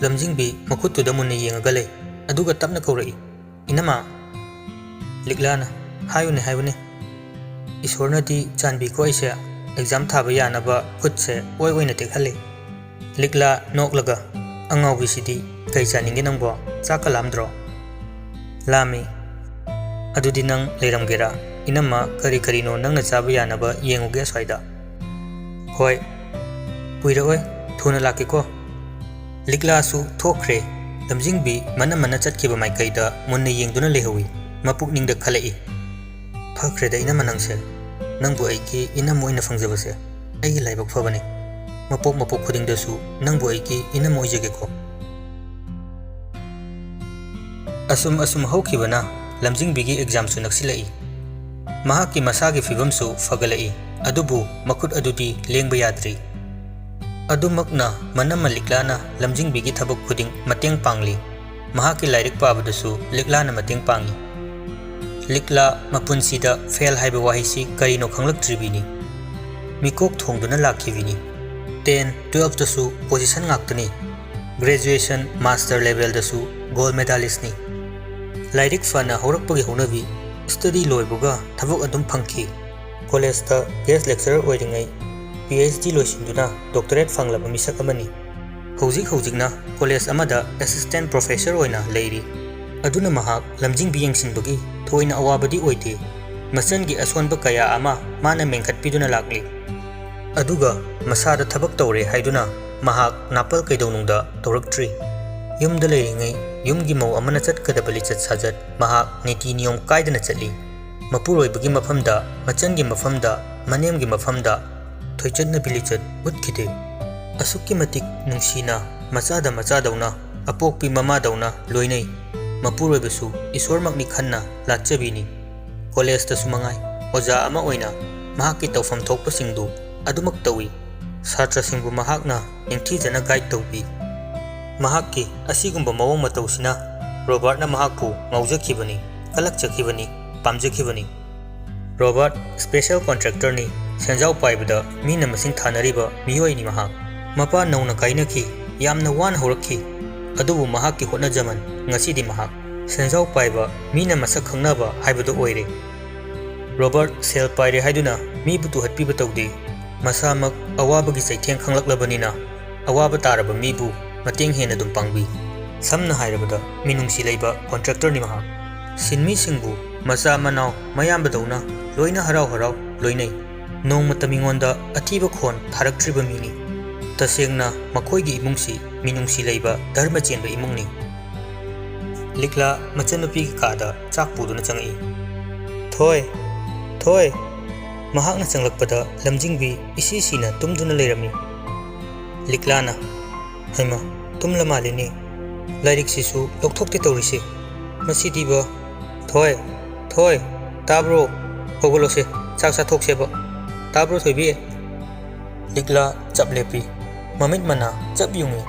ꯂꯝꯖꯤꯡꯕꯤ ꯃꯈꯨꯠꯇꯨꯗ ꯃꯨꯟꯅ ꯌꯦꯡꯉꯒ ꯂꯩ, ꯑꯗꯨꯒ ꯇꯞꯅ ꯀꯧꯔꯛꯏ, "ꯏꯅꯝꯃ!" ꯂꯤꯛꯂꯥꯅ, "ꯍꯥꯏꯌꯨꯅꯦ, ꯍꯥꯏꯌꯨꯅꯦ꯫" "ꯏꯁꯣꯔꯅꯗꯤ ꯆꯥꯟꯕꯤꯀꯣ ꯑꯩꯁꯦ, ꯑꯦꯛꯖꯥꯝ ꯊꯥꯕ ꯌꯥꯅꯕ ꯈꯨꯠꯁꯦ ꯑꯣꯏ ꯑꯣꯏꯅ ꯇꯦꯛꯍꯜꯂꯦ꯫" ꯂꯤꯛꯂꯥ ꯅꯣꯛꯂꯒ, "ꯑꯉꯥꯎꯕꯤꯁꯤꯗꯤ, ꯀꯩ ꯆꯥꯅꯤꯡꯒꯦ ꯅꯪꯕꯣ? ꯆꯥꯛꯀ ꯂꯥꯝꯗ꯭ꯔꯣ?" "ꯂꯥꯝꯃꯤ꯫" "ꯑꯗꯨꯗꯤ ꯅꯪ ꯂꯩꯔꯝꯒꯦꯔꯥ? ꯏꯅꯝꯃ ꯀꯔꯤ ꯀꯔꯤꯅꯣ ꯅꯪꯅ ꯆꯥꯕ ꯌꯥꯅꯕ ꯌꯦꯡꯉꯨꯒꯦ ꯑꯁ꯭ꯋꯥꯏꯗ꯫" "ꯍꯣꯏ꯫" "ꯀꯨꯏꯔꯛꯑꯣꯏ, ꯊꯨꯅ ꯂꯥꯛꯀꯦꯀꯣ꯫" ꯂꯤꯛꯂꯥꯁꯨ ꯊꯣꯛꯈ꯭ꯔꯦ꯫ ꯂꯝꯖꯤꯡꯕꯤ ꯃꯅꯝꯃꯅ ꯆꯠꯈꯤꯕ ꯃꯥꯏꯀꯩꯗ ꯃꯨꯟꯅ ꯌꯦꯡꯗꯨꯅ ꯂꯩꯍꯧꯏ꯫ ꯃꯄꯨꯛꯅꯤꯡꯗ ꯈꯜꯂꯛꯏ, ꯐꯈ꯭ꯔꯦꯗ ꯏꯅꯝꯃ ꯅꯪꯁꯦ꯫ ꯅꯪꯕꯨ ꯑꯩꯒꯤ ꯏꯅꯝꯃ ꯑꯣꯏꯅ ꯐꯪꯖꯕꯁꯦ ꯑꯩꯒꯤ ꯂꯥꯏꯕꯛ ꯐꯕꯅꯤ꯫ ꯃꯄꯣꯛ ꯃꯄꯣꯛ ꯈꯨꯗꯤꯡꯗꯁꯨ ꯅꯪꯕꯨ ꯑꯩꯒꯤ ꯏꯅꯝꯃ ꯑꯣꯏꯖꯒꯦꯀꯣ꯫ ꯑꯁꯨꯝ ꯑꯁꯨꯝ ꯍꯧꯈꯤꯕꯅ ꯂꯝꯖꯤꯡꯕꯤꯒꯤ ꯑꯦꯛꯖꯥꯝꯁꯨ ꯅꯛꯁꯤꯜꯂꯛꯏ꯫ ꯃꯍꯥꯛꯀꯤ ꯃꯁꯥꯒꯤ ꯐꯤꯕꯝꯁꯨ ꯐꯒꯠꯂꯛꯏ, ꯑꯗꯨꯕꯨ ꯃꯈꯨꯠ ꯑꯗꯨꯗꯤ ꯂꯦꯡꯕ ꯌꯥꯗ꯭ꯔꯤ꯫ ꯑꯗꯨꯃꯛꯅ ꯃꯅꯝꯃ ꯂꯤꯛꯂꯥꯅ ꯂꯝꯖꯤꯡꯕꯤꯒꯤ ꯊꯕꯛ ꯈꯨꯗꯤꯡ ꯃꯇꯦꯡ ꯄꯥꯡꯂꯤ꯫ ꯃꯍꯥꯛꯀꯤ ꯂꯥꯏꯔꯤꯛ ꯄꯥꯕꯗꯁꯨ ꯂꯤꯛꯂꯥꯅ ꯃꯇꯦꯡ ꯄꯥꯡꯏ꯫ ꯂꯤꯛꯂꯥ ꯃꯄꯨꯟꯁꯤꯗ ꯐꯦꯜ ꯍꯥꯏꯕ ꯋꯥꯍꯩꯁꯤ ꯀꯔꯤꯅꯣ ꯈꯪꯂꯛꯇ꯭ꯔꯤꯕꯤꯅꯤ꯫ ꯃꯤꯀꯣꯛ ꯊꯣꯡꯗꯨꯅ ꯂꯥꯛꯈꯤꯕꯤꯅꯤ꯫ ꯇꯦꯟ, ꯇꯨꯌꯦꯜꯐꯇꯁꯨ ꯄꯣꯖꯤꯁꯟ ꯉꯥꯛꯇꯅꯤ꯫ ꯒ꯭ꯔꯦꯖꯨꯑꯦꯁꯟ, ꯃꯥꯁꯇꯔ ꯂꯦꯚꯦꯜꯗꯁꯨ ꯒꯣꯜ ꯃꯦꯗꯥꯂꯤꯁꯅꯤ꯫ ꯂꯥꯏꯔꯤꯛ ꯐꯅ ꯍꯧꯔꯛꯄꯒꯤ ꯍꯧꯅꯕꯤ, ꯁ꯭ꯇꯗꯤ ꯂꯣꯏꯕꯒ ꯊꯕꯛ ꯑꯗꯨꯝ ꯐꯪꯈꯤ꯫ ꯀꯣꯂꯦꯖꯇ ꯒꯦꯁ ꯂꯦꯛꯆꯔꯔ ꯑꯣꯏꯔꯤꯉꯩ ꯄꯤ ꯑꯩꯆ ꯗꯤ ꯂꯣꯏꯁꯤꯟꯗꯨꯅ ꯗꯣꯛꯇꯔꯦꯠ ꯐꯪꯂꯕ ꯃꯤꯁꯛ ꯑꯃꯅꯤ꯫ ꯍꯧꯖꯤꯛ ꯍꯧꯖꯤꯛꯅ ꯀꯣꯂꯦꯖ ꯑꯃꯗ ꯑꯦꯁꯤꯁꯇꯦꯟꯠ ꯄ꯭ꯔꯣꯐꯦꯁꯔ ꯑꯣꯏꯅ ꯂꯩꯔꯤ꯫ ꯑꯗꯨꯅ ꯃꯍꯥꯛ ꯂꯝꯖꯤꯡꯕꯤ ꯌꯦꯡꯁꯤꯟꯕꯒꯤ ꯊꯣꯏꯅ ꯑꯋꯥꯕꯗꯤ ꯑꯣꯏꯗꯦ꯫ ꯃꯆꯟꯒꯤ ꯑꯁꯣꯟꯕ ꯀꯌꯥ ꯑꯃ ꯃꯥꯅ ꯃꯦꯟꯈꯠꯄꯤꯗꯨꯅ ꯂꯥꯛꯂꯤ꯫ ꯑꯗꯨꯒ ꯃꯁꯥꯗ ꯊꯕꯛ ꯇꯧꯔꯦ ꯍꯥꯏꯗꯨꯅ ꯃꯍꯥꯛ ꯅꯥꯄꯜ ꯀꯩꯗꯧꯅꯨꯡꯗ ꯇꯧꯔꯛꯇ꯭ꯔꯤ꯫ ꯌꯨꯝꯗ ꯂꯩꯔꯤꯉꯩ ꯌꯨꯝꯒꯤ ꯃꯧ ꯑꯃꯅ ꯆꯠꯀꯗꯕ ꯂꯤꯆꯠ ꯁꯥꯖꯠ ꯃꯍꯥꯛ ꯅꯤꯇꯤ ꯅꯤꯌꯣꯝ ꯀꯥꯏꯗꯅ ꯆꯠꯂꯤ꯫ ꯃꯄꯨꯔꯣꯏꯕꯒꯤ ꯃꯐꯝꯗ, ꯃꯆꯟꯒꯤ ꯃꯐꯝꯗ, ꯃꯅꯦꯝꯒꯤ ꯃꯐꯝꯗ ꯊꯣꯏꯆꯠꯅꯕꯤ ꯂꯤꯆꯠ ꯎꯠꯈꯤꯗꯦ꯫ ꯑꯁꯨꯛꯀꯤ ꯃꯇꯤꯛ ꯅꯨꯡꯁꯤꯅ ꯃꯆꯥꯗ ꯃꯆꯥꯗꯧꯅ, ꯑꯄꯣꯛꯄꯤ ꯃꯃꯥꯗꯧꯅ ꯂꯣꯏꯅꯩ꯫ ꯃꯄꯨꯔꯣꯏꯕꯁꯨ ꯏꯁꯣꯔꯃꯛꯅꯤ ꯈꯟꯅ ꯂꯥꯠꯆꯕꯤꯅꯤ꯫ ꯀꯣꯂꯦꯖꯇꯁꯨ ꯃꯉꯥꯏ, ꯑꯣꯖꯥ ꯑꯃ ꯑꯣꯏꯅ ꯃꯍꯥꯛꯀꯤ ꯇꯧꯐꯝ ꯊꯣꯛꯄꯁꯤꯡꯗꯨ ꯑꯗꯨꯃꯛ ꯇꯧꯏ꯫ ꯁꯥꯇ꯭ꯔꯁꯤꯡꯕꯨ ꯃꯍꯥꯛꯅ ꯅꯤꯡꯊꯤꯖꯅ ꯒꯥꯏꯗ ꯇꯧꯕꯤ꯫ ꯃꯍꯥꯛꯀꯤ ꯑꯁꯤꯒꯨꯝꯕ ꯃꯑꯣꯡ ꯃꯇꯧꯁꯤꯅ ꯔꯣꯕꯥꯔꯠꯅ ꯃꯍꯥꯛꯄꯨ ꯉꯥꯎꯖꯈꯤꯕꯅꯤ, ꯀꯂꯛꯆꯈꯤꯕꯅꯤ, ꯄꯥꯝꯖꯈꯤꯕꯅꯤ꯫ ꯔꯣꯕꯥꯔꯠ ꯁ꯭ꯄꯦꯁꯦꯜ ꯀꯣꯟꯇ꯭ꯔꯦꯛꯇꯔꯅꯤ, ꯁꯦꯟꯖꯥꯎ ꯄꯥꯏꯕꯗ ꯃꯤꯅ ꯃꯁꯤꯡ ꯊꯥꯅꯔꯤꯕ ꯃꯤꯑꯣꯏꯅꯤ ꯃꯍꯥꯛ꯫ ꯃꯄꯥ ꯅꯧꯅ ꯀꯥꯏꯅꯈꯤ, ꯌꯥꯝꯅ ꯋꯥꯅ ꯍꯧꯔꯛꯈꯤ, ꯑꯗꯨꯕꯨ ꯃꯍꯥꯛꯀꯤ ꯍꯣꯠꯅꯖꯃꯟ ꯉꯁꯤꯗꯤ ꯃꯍꯥꯛ ꯁꯦꯟꯖꯥꯎ ꯄꯥꯏꯕ, ꯃꯤꯅ ꯃꯁꯛ ꯈꯪꯅꯕ ꯍꯥꯏꯕꯗꯨ ꯑꯣꯏꯔꯦ꯫ ꯔꯣꯕꯥꯔꯠ ꯁꯦꯜ ꯄꯥꯏꯔꯦ ꯍꯥꯏꯗꯨꯅ ꯃꯤꯕꯨ ꯇꯨꯍꯠꯄꯤꯕ ꯇꯧꯗꯦ꯫ ꯃꯁꯥꯃꯛ ꯑꯋꯥꯕꯒꯤ ꯆꯩꯊꯦꯡ ꯈꯪꯂꯛꯂꯕꯅꯤꯅ ꯑꯋꯥꯕ ꯇꯥꯔꯕ ꯃꯤꯕꯨ ꯃꯇꯦꯡ ꯍꯦꯟꯅ ꯑꯗꯨꯝ ꯄꯥꯡꯕꯤ꯫ ꯁꯝꯅ ꯍꯥꯏꯔꯕꯗ ꯃꯤꯅꯨꯡꯁꯤ ꯂꯩꯕ ꯀꯣꯟꯇ꯭ꯔꯦꯛꯇꯔꯅꯤ ꯃꯍꯥꯛ꯫ ꯁꯤꯟꯃꯤꯁꯤꯡꯕꯨ ꯃꯆꯥ ꯃꯅꯥꯎ ꯃꯌꯥꯝꯕꯗꯧꯅ ꯂꯣꯏꯅ ꯍꯔꯥꯎ ꯍꯔꯥꯎ ꯂꯣꯏꯅꯩ꯫ ꯅꯣꯡꯃꯇ ꯃꯤꯉꯣꯟꯗ ꯑꯊꯤꯕ ꯈꯣꯟ ꯊꯥꯔꯛꯇ꯭ꯔꯤꯕ ꯃꯤꯅꯤ꯫ ꯇꯁꯦꯡꯅ ꯃꯈꯣꯏꯒꯤ ꯏꯃꯨꯡꯁꯤ ꯃꯤꯅꯨꯡꯁꯤ ꯂꯩꯕ ꯙꯔꯃ ꯆꯦꯟꯕ ꯏꯃꯨꯡꯅꯤ꯫ ꯂꯤꯛꯂꯥ ꯃꯆꯟꯅꯨꯄꯤꯒꯤ ꯀꯥꯗ ꯆꯥꯛ ꯄꯨꯗꯨꯅ ꯆꯪꯉꯛꯏ꯫ "ꯊꯣꯏ, "ꯊꯣꯏ!" ꯃꯍꯥꯛꯅ ꯆꯪꯂꯛꯄꯗ ꯂꯝꯖꯤꯡꯕꯤ ꯏꯁꯤ ꯁꯤꯅ ꯇꯨꯝꯗꯨꯅ ꯂꯩꯔꯝꯃꯤ꯫ ꯂꯤꯛꯂꯥꯅ, "ꯍꯩꯃ, ꯇꯨꯝꯂ ꯃꯥꯜꯂꯤꯅꯦ꯫ ꯂꯥꯏꯔꯤꯛꯁꯤꯁꯨ ꯂꯧꯊꯣꯛꯇꯦ ꯇꯧꯔꯤꯁꯦ꯫ ꯃꯁꯤꯗꯤꯕ꯫ ꯊꯣꯏ! ꯊꯣꯏ! ꯇꯥꯕ꯭ꯔꯣ? ꯍꯧꯒꯠꯂꯣꯁꯦ, ꯆꯥꯛ ꯆꯥꯊꯣꯛꯁꯦꯕ꯫ ꯇꯥꯕ꯭ꯔꯣ, ꯊꯣꯏꯕꯤ?" ꯂꯤꯛꯂꯥ ꯆꯞ ꯂꯦꯞꯄꯤ꯫ ꯃꯃꯤꯠ ꯃꯅꯥ ꯆꯞ ꯌꯨꯡꯏ꯫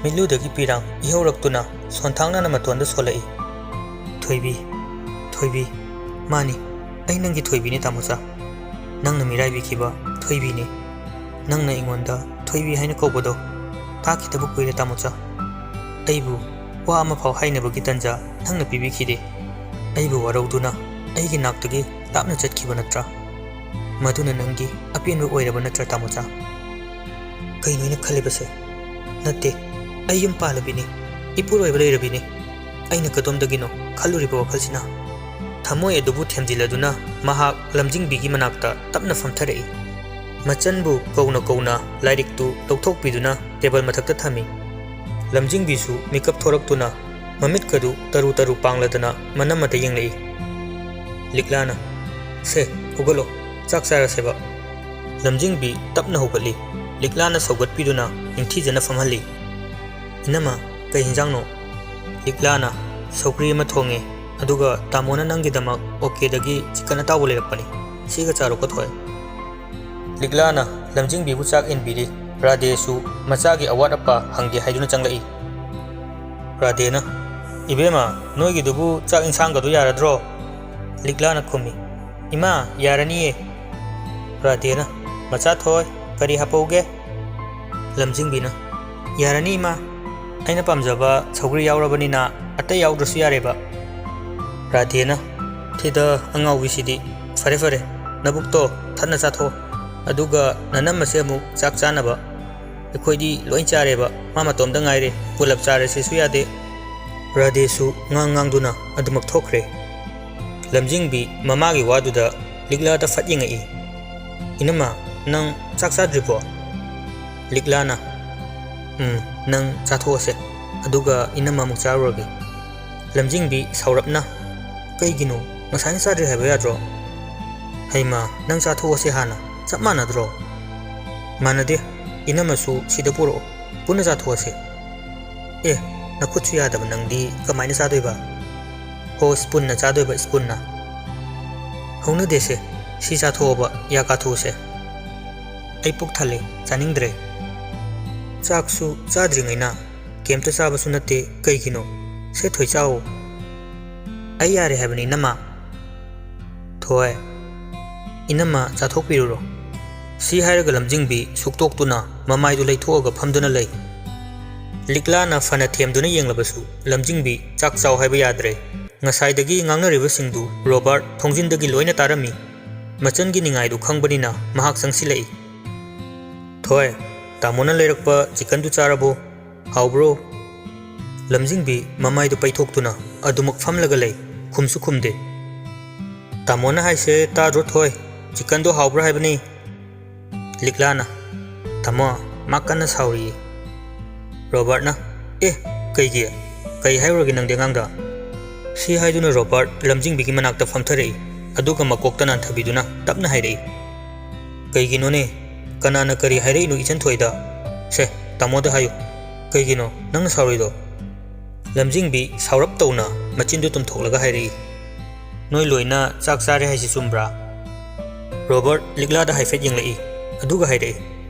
ꯃꯤꯠꯂꯨꯗꯒꯤ ꯄꯤꯔꯥꯡ ꯏꯍꯧꯔꯛꯇꯨꯅ ꯁꯣꯟꯊꯥꯡꯅꯅ ꯃꯇꯣꯟꯗ ꯁꯣꯜꯂꯛꯏ꯫ "ꯊꯣꯏꯕꯤ, ꯊꯣꯏꯕꯤ, ꯃꯥꯅꯤ, ꯑꯩ ꯅꯪꯒꯤ ꯊꯣꯏꯕꯤꯅꯤ, ꯇꯥꯃꯣꯆꯥ꯫ ꯅꯪꯅ ꯃꯤꯔꯥꯏꯕꯤꯈꯤꯕ ꯊꯣꯏꯕꯤꯅꯤ꯫ ꯅꯪꯅ ꯑꯩꯉꯣꯟꯗ ꯊꯣꯏꯕꯤ ꯍꯥꯏꯅ ꯀꯧꯕꯗꯣ ꯇꯥꯈꯤꯗꯕ ꯀꯨꯏꯔꯦ, ꯇꯥꯃꯣꯆꯥ꯫ ꯑꯩꯕꯨ ꯋꯥ ꯑꯃꯐꯥꯎ ꯍꯥꯏꯅꯕꯒꯤ ꯇꯟꯖꯥ ꯅꯪꯅ ꯄꯤꯕꯤꯈꯤꯗꯦ꯫ ꯑꯩꯕꯨ ꯋꯥꯔꯧꯗꯨꯅ ꯑꯩꯒꯤ ꯅꯥꯛꯇꯒꯤ ꯂꯥꯞꯅ ꯆꯠꯈꯤꯕ ꯅꯠꯇ꯭ꯔꯥ? ꯃꯗꯨꯅ ꯅꯪꯒꯤ ꯑꯄꯦꯟꯕ ꯑꯣꯏꯔꯕ ꯅꯠꯇ꯭ꯔꯥ, ꯇꯥꯃꯣꯆꯥ?" "ꯀꯩꯅꯣ ꯑꯩꯅ ꯈꯜꯂꯤꯕꯁꯦ? ꯅꯠꯇꯦ, ꯑꯩ ꯌꯨꯝ ꯄꯥꯜꯂꯕꯤꯅꯤ, ꯏꯄꯨꯔꯣꯏꯕ ꯂꯩꯔꯕꯤꯅꯤ꯫ ꯑꯩꯅ ꯀꯗꯣꯝꯗꯒꯤꯅꯣ ꯈꯜꯂꯨꯔꯤꯕ ꯋꯥꯈꯜꯁꯤꯅ?" ꯊꯃꯣꯏ ꯑꯗꯨꯕꯨ ꯊꯦꯝꯖꯤꯜꯂꯗꯨꯅ ꯃꯍꯥꯛ ꯂꯝꯖꯤꯡꯕꯤꯒꯤ ꯃꯅꯥꯛꯇ ꯇꯞꯅ ꯐꯝꯊꯔꯛꯏ꯫ ꯃꯆꯟꯕꯨ ꯀꯧꯅ ꯀꯧꯅ ꯂꯥꯏꯔꯤꯛꯇꯨ ꯂꯧꯊꯣꯛꯄꯤꯗꯨꯅ ꯇꯦꯕꯜ ꯃꯊꯛꯇ ꯊꯝꯃꯤ꯫ ꯂꯝꯖꯤꯡꯕꯤꯁꯨ ꯃꯤꯀꯞ ꯊꯣꯔꯛꯇꯨꯅ ꯃꯃꯤꯠꯀꯗꯨ ꯇꯔꯨ ꯇꯔꯨ ꯄꯥꯡꯂꯗꯅ ꯃꯅꯝꯃꯗ ꯌꯦꯡꯂꯛꯏ꯫ ꯂꯤꯛꯂꯥꯅ, "ꯁꯦ, ꯍꯧꯒꯠꯂꯣ, ꯆꯥꯛ ꯆꯥꯔꯁꯦꯕ꯫" ꯂꯝꯖꯤꯡꯕꯤ ꯇꯞꯅ ꯍꯧꯒꯠꯂꯤ꯫ ꯂꯤꯛꯂꯥꯅ ꯁꯧꯒꯠꯄꯤꯗꯨꯅ ꯅꯤꯡꯊꯤꯖꯅ ꯐꯝꯍꯜꯂꯤ꯫ "ꯏꯅꯝꯃ, ꯀꯩ ꯍꯤꯟꯖꯥꯡꯅꯣ?" ꯂꯤꯛꯂꯥꯅ, "ꯁꯧꯒ꯭ꯔꯤ ꯑꯃ ꯊꯣꯡꯉꯦ, ꯑꯗꯨꯒ ꯇꯥꯃꯣꯅ ꯅꯪꯒꯤꯗꯃꯛ ꯑꯣꯀꯦꯗꯒꯤ ꯆꯤꯛꯀꯟ ꯑꯇꯥꯎꯕ ꯂꯩꯔꯛꯄꯅꯤ꯫ ꯁꯤꯒ ꯆꯥꯔꯣꯀꯣ, ꯊꯣꯏ꯫" ꯂꯤꯛꯂꯥꯅ ꯂꯝꯖꯤꯡꯕꯤꯕꯨ ꯆꯥꯛ ꯏꯟꯕꯤꯔꯤ꯫ ꯔꯥꯙꯦꯁꯨ ꯃꯆꯥꯒꯤ ꯑꯋꯥꯠ ꯑꯄꯥ ꯍꯪꯒꯦ ꯍꯥꯏꯗꯨꯅ ꯆꯪꯂꯛꯏ꯫ ꯔꯥꯙꯦꯅ, "ꯏꯕꯦꯝꯃ, ꯅꯣꯏꯒꯤꯗꯨꯕꯨ ꯆꯥꯛ ꯏꯟꯁꯥꯡꯒꯗꯨ ꯌꯥꯔꯗ꯭ꯔꯣ?" ꯂꯤꯛꯂꯥꯅ ꯈꯨꯝꯃꯤ, "ꯏꯃꯥ, ꯌꯥꯔꯅꯤꯌꯦ꯫" ꯔꯥꯙꯦꯅ, "ꯃꯆꯥ ꯊꯣꯏ, ꯀꯔꯤ ꯍꯥꯞꯄꯧꯒꯦ?" ꯂꯝꯖꯤꯡꯕꯤꯅ, "ꯌꯥꯔꯅꯤ ꯏꯃꯥ, ꯑꯩꯅ ꯄꯥꯝꯖꯕ ꯁꯧꯒ꯭ꯔꯤ ꯌꯥꯎꯔꯕꯅꯤꯅ ꯑꯇꯩ ꯌꯥꯎꯗ꯭ꯔꯁꯨ ꯌꯥꯔꯦꯕ꯫" ꯔꯥꯙꯦꯅ, "ꯊꯤꯗ ꯑꯉꯥꯎꯕꯤꯁꯤꯗꯤ, ꯐꯔꯦ ꯐꯔꯦ, ꯅꯕꯨꯛꯇꯣ ꯊꯟꯅ ꯆꯥꯊꯣꯛꯑꯣ, ꯑꯗꯨꯒ ꯅꯅꯝꯃꯁꯦ ꯑꯃꯨꯛ ꯆꯥꯛ ꯆꯥꯅꯕ꯫ ꯑꯩꯈꯣꯏꯗꯤ ꯂꯣꯏ ꯆꯥꯔꯦꯕ, ꯃꯥ ꯃꯇꯣꯝꯇ ꯉꯥꯏꯔꯦ, ꯄꯨꯂꯞ ꯆꯥꯔꯁꯤꯁꯨ ꯌꯥꯗꯦ꯫" ꯔꯥꯙꯦꯁꯨ ꯉꯥꯡ ꯉꯥꯡꯗꯨꯅ ꯑꯗꯨꯃꯛ ꯊꯣꯛꯈ꯭ꯔꯦ꯫ ꯂꯝꯖꯤꯡꯕꯤ ꯃꯃꯥꯒꯤ ꯋꯥꯗꯨꯗ ꯂꯤꯛꯂꯥꯗ ꯐꯠ ꯌꯦꯡꯉꯛꯏ꯫ "ꯏꯅꯝꯃ, ꯅꯪ ꯆꯥꯛ ꯆꯥꯗ꯭ꯔꯤꯕꯣ?" ꯂꯤꯛꯂꯥꯅ, "ꯎꯝ, ꯅꯪ ꯆꯥꯊꯣꯛꯑꯁꯦ, ꯑꯗꯨꯒ ꯏꯅꯝꯃ ꯑꯃꯨꯛ ꯆꯥꯔꯨꯔꯒꯦ꯫" ꯂꯝꯖꯤꯡꯕꯤ ꯁꯥꯎꯔꯞꯅ, "ꯀꯩꯒꯤꯅꯣ? ꯉꯁꯥꯏꯅ ꯆꯥꯗ꯭ꯔꯤ ꯍꯥꯏꯕ ꯌꯥꯗ꯭ꯔꯣ?" "ꯍꯩꯃꯥ, ꯅꯪ ꯆꯥꯊꯣꯛꯑꯁꯦ ꯍꯥꯟꯅ, ꯆꯞ ꯃꯥꯟꯅꯗ꯭ꯔꯣ?" "ꯃꯥꯟꯅꯗꯦ, ꯏꯅꯝꯃꯁꯨ ꯁꯤꯗ ꯄꯨꯔꯛꯑꯣ, ꯄꯨꯟꯅ ꯆꯥꯊꯣꯛꯑꯁꯦ"꯫ "ꯑꯦ, ꯅꯈꯨꯠꯁꯨ ꯌꯥꯗꯕ ꯅꯪꯗꯤ ꯀꯃꯥꯏꯅ ꯆꯥꯗꯣꯏꯕ?" "ꯍꯣ, ꯁ꯭ꯄꯨꯟꯅ ꯆꯥꯗꯣꯏꯕ, ꯁ꯭ꯄꯨꯟꯅ"꯫ "ꯍꯧꯅꯗꯦꯁꯦ, ꯁꯤ ꯆꯥꯊꯣꯛꯑꯣꯕ, ꯌꯥ ꯀꯥꯊꯣꯛꯎꯁꯦ"꯫ "ꯑꯩ ꯄꯨꯛ ꯊꯜꯂꯦ, ꯆꯥꯅꯤꯡꯗ꯭ꯔꯦ"꯫ "ꯆꯥꯛꯁꯨ ꯆꯥꯗ꯭ꯔꯤꯉꯩꯅ, ꯀꯩꯝꯇ ꯆꯥꯕꯁꯨ ꯅꯠꯇꯦ, ꯀꯩꯒꯤꯅꯣ? ꯁꯦ ꯊꯣꯏ, ꯆꯥꯎ"꯫ "ꯑꯩ ꯌꯥꯔꯦ ꯍꯥꯏꯕꯅꯤ, ꯏꯅꯝꯃ"꯫ "ꯊꯣꯏ, ꯏꯅꯝꯃ ꯆꯥꯊꯣꯛꯄꯤꯔꯨꯔꯣ"꯫ ꯁꯤ ꯍꯥꯏꯔꯒ ꯂꯝꯖꯤꯡꯕꯤ ꯁꯨꯛꯇꯣꯛꯇꯨꯅ ꯃꯃꯥꯏꯗꯨ ꯂꯩꯊꯣꯛꯑꯒ ꯐꯝꯗꯨꯅ ꯂꯩ꯫ ꯂꯤꯛꯂꯥꯅ ꯐꯅ ꯊꯦꯝꯗꯨꯅ ꯌꯦꯡꯂꯕꯁꯨ ꯂꯝꯖꯤꯡꯕꯤ ꯆꯥꯛ ꯆꯥꯎ ꯍꯥꯏꯕ ꯌꯥꯗ꯭ꯔꯦ꯫ ꯉꯁꯥꯏꯗꯒꯤ ꯉꯥꯡꯅꯔꯤꯕꯁꯤꯡꯗꯨ ꯔꯣꯕꯥꯔꯠ ꯊꯣꯡꯖꯤꯟꯗꯒꯤ ꯂꯣꯏꯅ ꯇꯥꯔꯝꯃꯤ꯫ ꯃꯆꯟꯒꯤ ꯅꯤꯡꯉꯥꯏꯗꯨ ꯈꯪꯕꯅꯤꯅ ꯃꯍꯥꯛ ꯆꯪꯁꯤꯜꯂꯛꯏ꯫ "ꯊꯣꯏ, ꯇꯥꯃꯣꯅ ꯂꯩꯔꯛꯄ ꯆꯤꯀꯟꯗꯨ ꯆꯥꯔꯕꯣ? ꯍꯥꯎꯕ꯭ꯔꯣ?" ꯂꯝꯖꯤꯡꯕꯤ ꯃꯃꯥꯏꯗꯨ ꯄꯩꯊꯣꯛꯇꯨꯅ ꯑꯗꯨꯃꯛ ꯐꯝꯂꯒ ꯂꯩ, ꯈꯨꯝꯁꯨ ꯈꯨꯝꯗꯦ꯫ "ꯇꯥꯃꯣꯅ ꯍꯥꯏꯁꯦ ꯇꯥꯗ꯭ꯔꯣ ꯊꯣꯏ? ꯆꯤꯀꯟꯗꯣ ꯍꯥꯎꯕ꯭ꯔꯥ ꯍꯥꯏꯕꯅꯤ"꯫ ꯂꯤꯛꯂꯥꯅ, "ꯇꯥꯃꯣ, ꯃꯥ ꯀꯟꯅ ꯁꯥꯎꯔꯤꯌꯦ"꯫ ꯔꯣꯕꯥꯔꯠꯅ, "ꯑꯦ, ꯀꯩꯒꯤ? ꯀꯩ ꯍꯥꯏꯔꯨꯔꯒꯦ ꯅꯪꯗꯤ ꯑꯉꯥꯡꯗ?" ꯁꯤ ꯍꯥꯏꯗꯨꯅ ꯔꯣꯕꯥꯔꯠ ꯂꯝꯖꯤꯡꯕꯤꯒꯤ ꯃꯅꯥꯛꯇ ꯐꯝꯊꯔꯛꯏ, ꯑꯗꯨꯒ ꯃꯀꯣꯛꯇ ꯅꯥꯟꯊꯕꯤꯗꯨꯅ ꯇꯞꯅ ꯍꯥꯏꯔꯛꯏ, "ꯀꯩꯒꯤꯅꯣꯅꯦ? ꯀꯅꯥꯅ ꯀꯔꯤ ꯍꯥꯏꯔꯛꯏꯅꯣ ꯏꯆꯟ ꯊꯣꯏꯗ? ꯁꯦ, ꯇꯥꯃꯣꯗ ꯍꯥꯏꯌꯨ꯫ ꯀꯩꯒꯤꯅꯣ ꯅꯪꯅ ꯁꯥꯎꯔꯤꯗꯣ?" ꯂꯝꯖꯤꯡꯕꯤ ꯁꯥꯎꯔꯞ ꯇꯧꯅ ꯃꯆꯤꯟꯗꯨ ꯇꯨꯝꯊꯣꯛꯂꯒ ꯍꯥꯏꯔꯛꯏ, "ꯅꯣꯏ ꯂꯣꯏꯅ ꯆꯥꯛ ꯆꯥꯔꯦ ꯍꯥꯏꯁꯤ ꯆꯨꯝꯕ꯭ꯔꯥ?" ꯔꯣꯕꯥꯔꯠ ꯂꯤꯛꯂꯥꯗ ꯍꯥꯏꯐꯦꯠ ꯌꯦꯡꯂꯛꯏ, ꯑꯗꯨꯒ ꯍꯥꯏꯔꯛꯏ,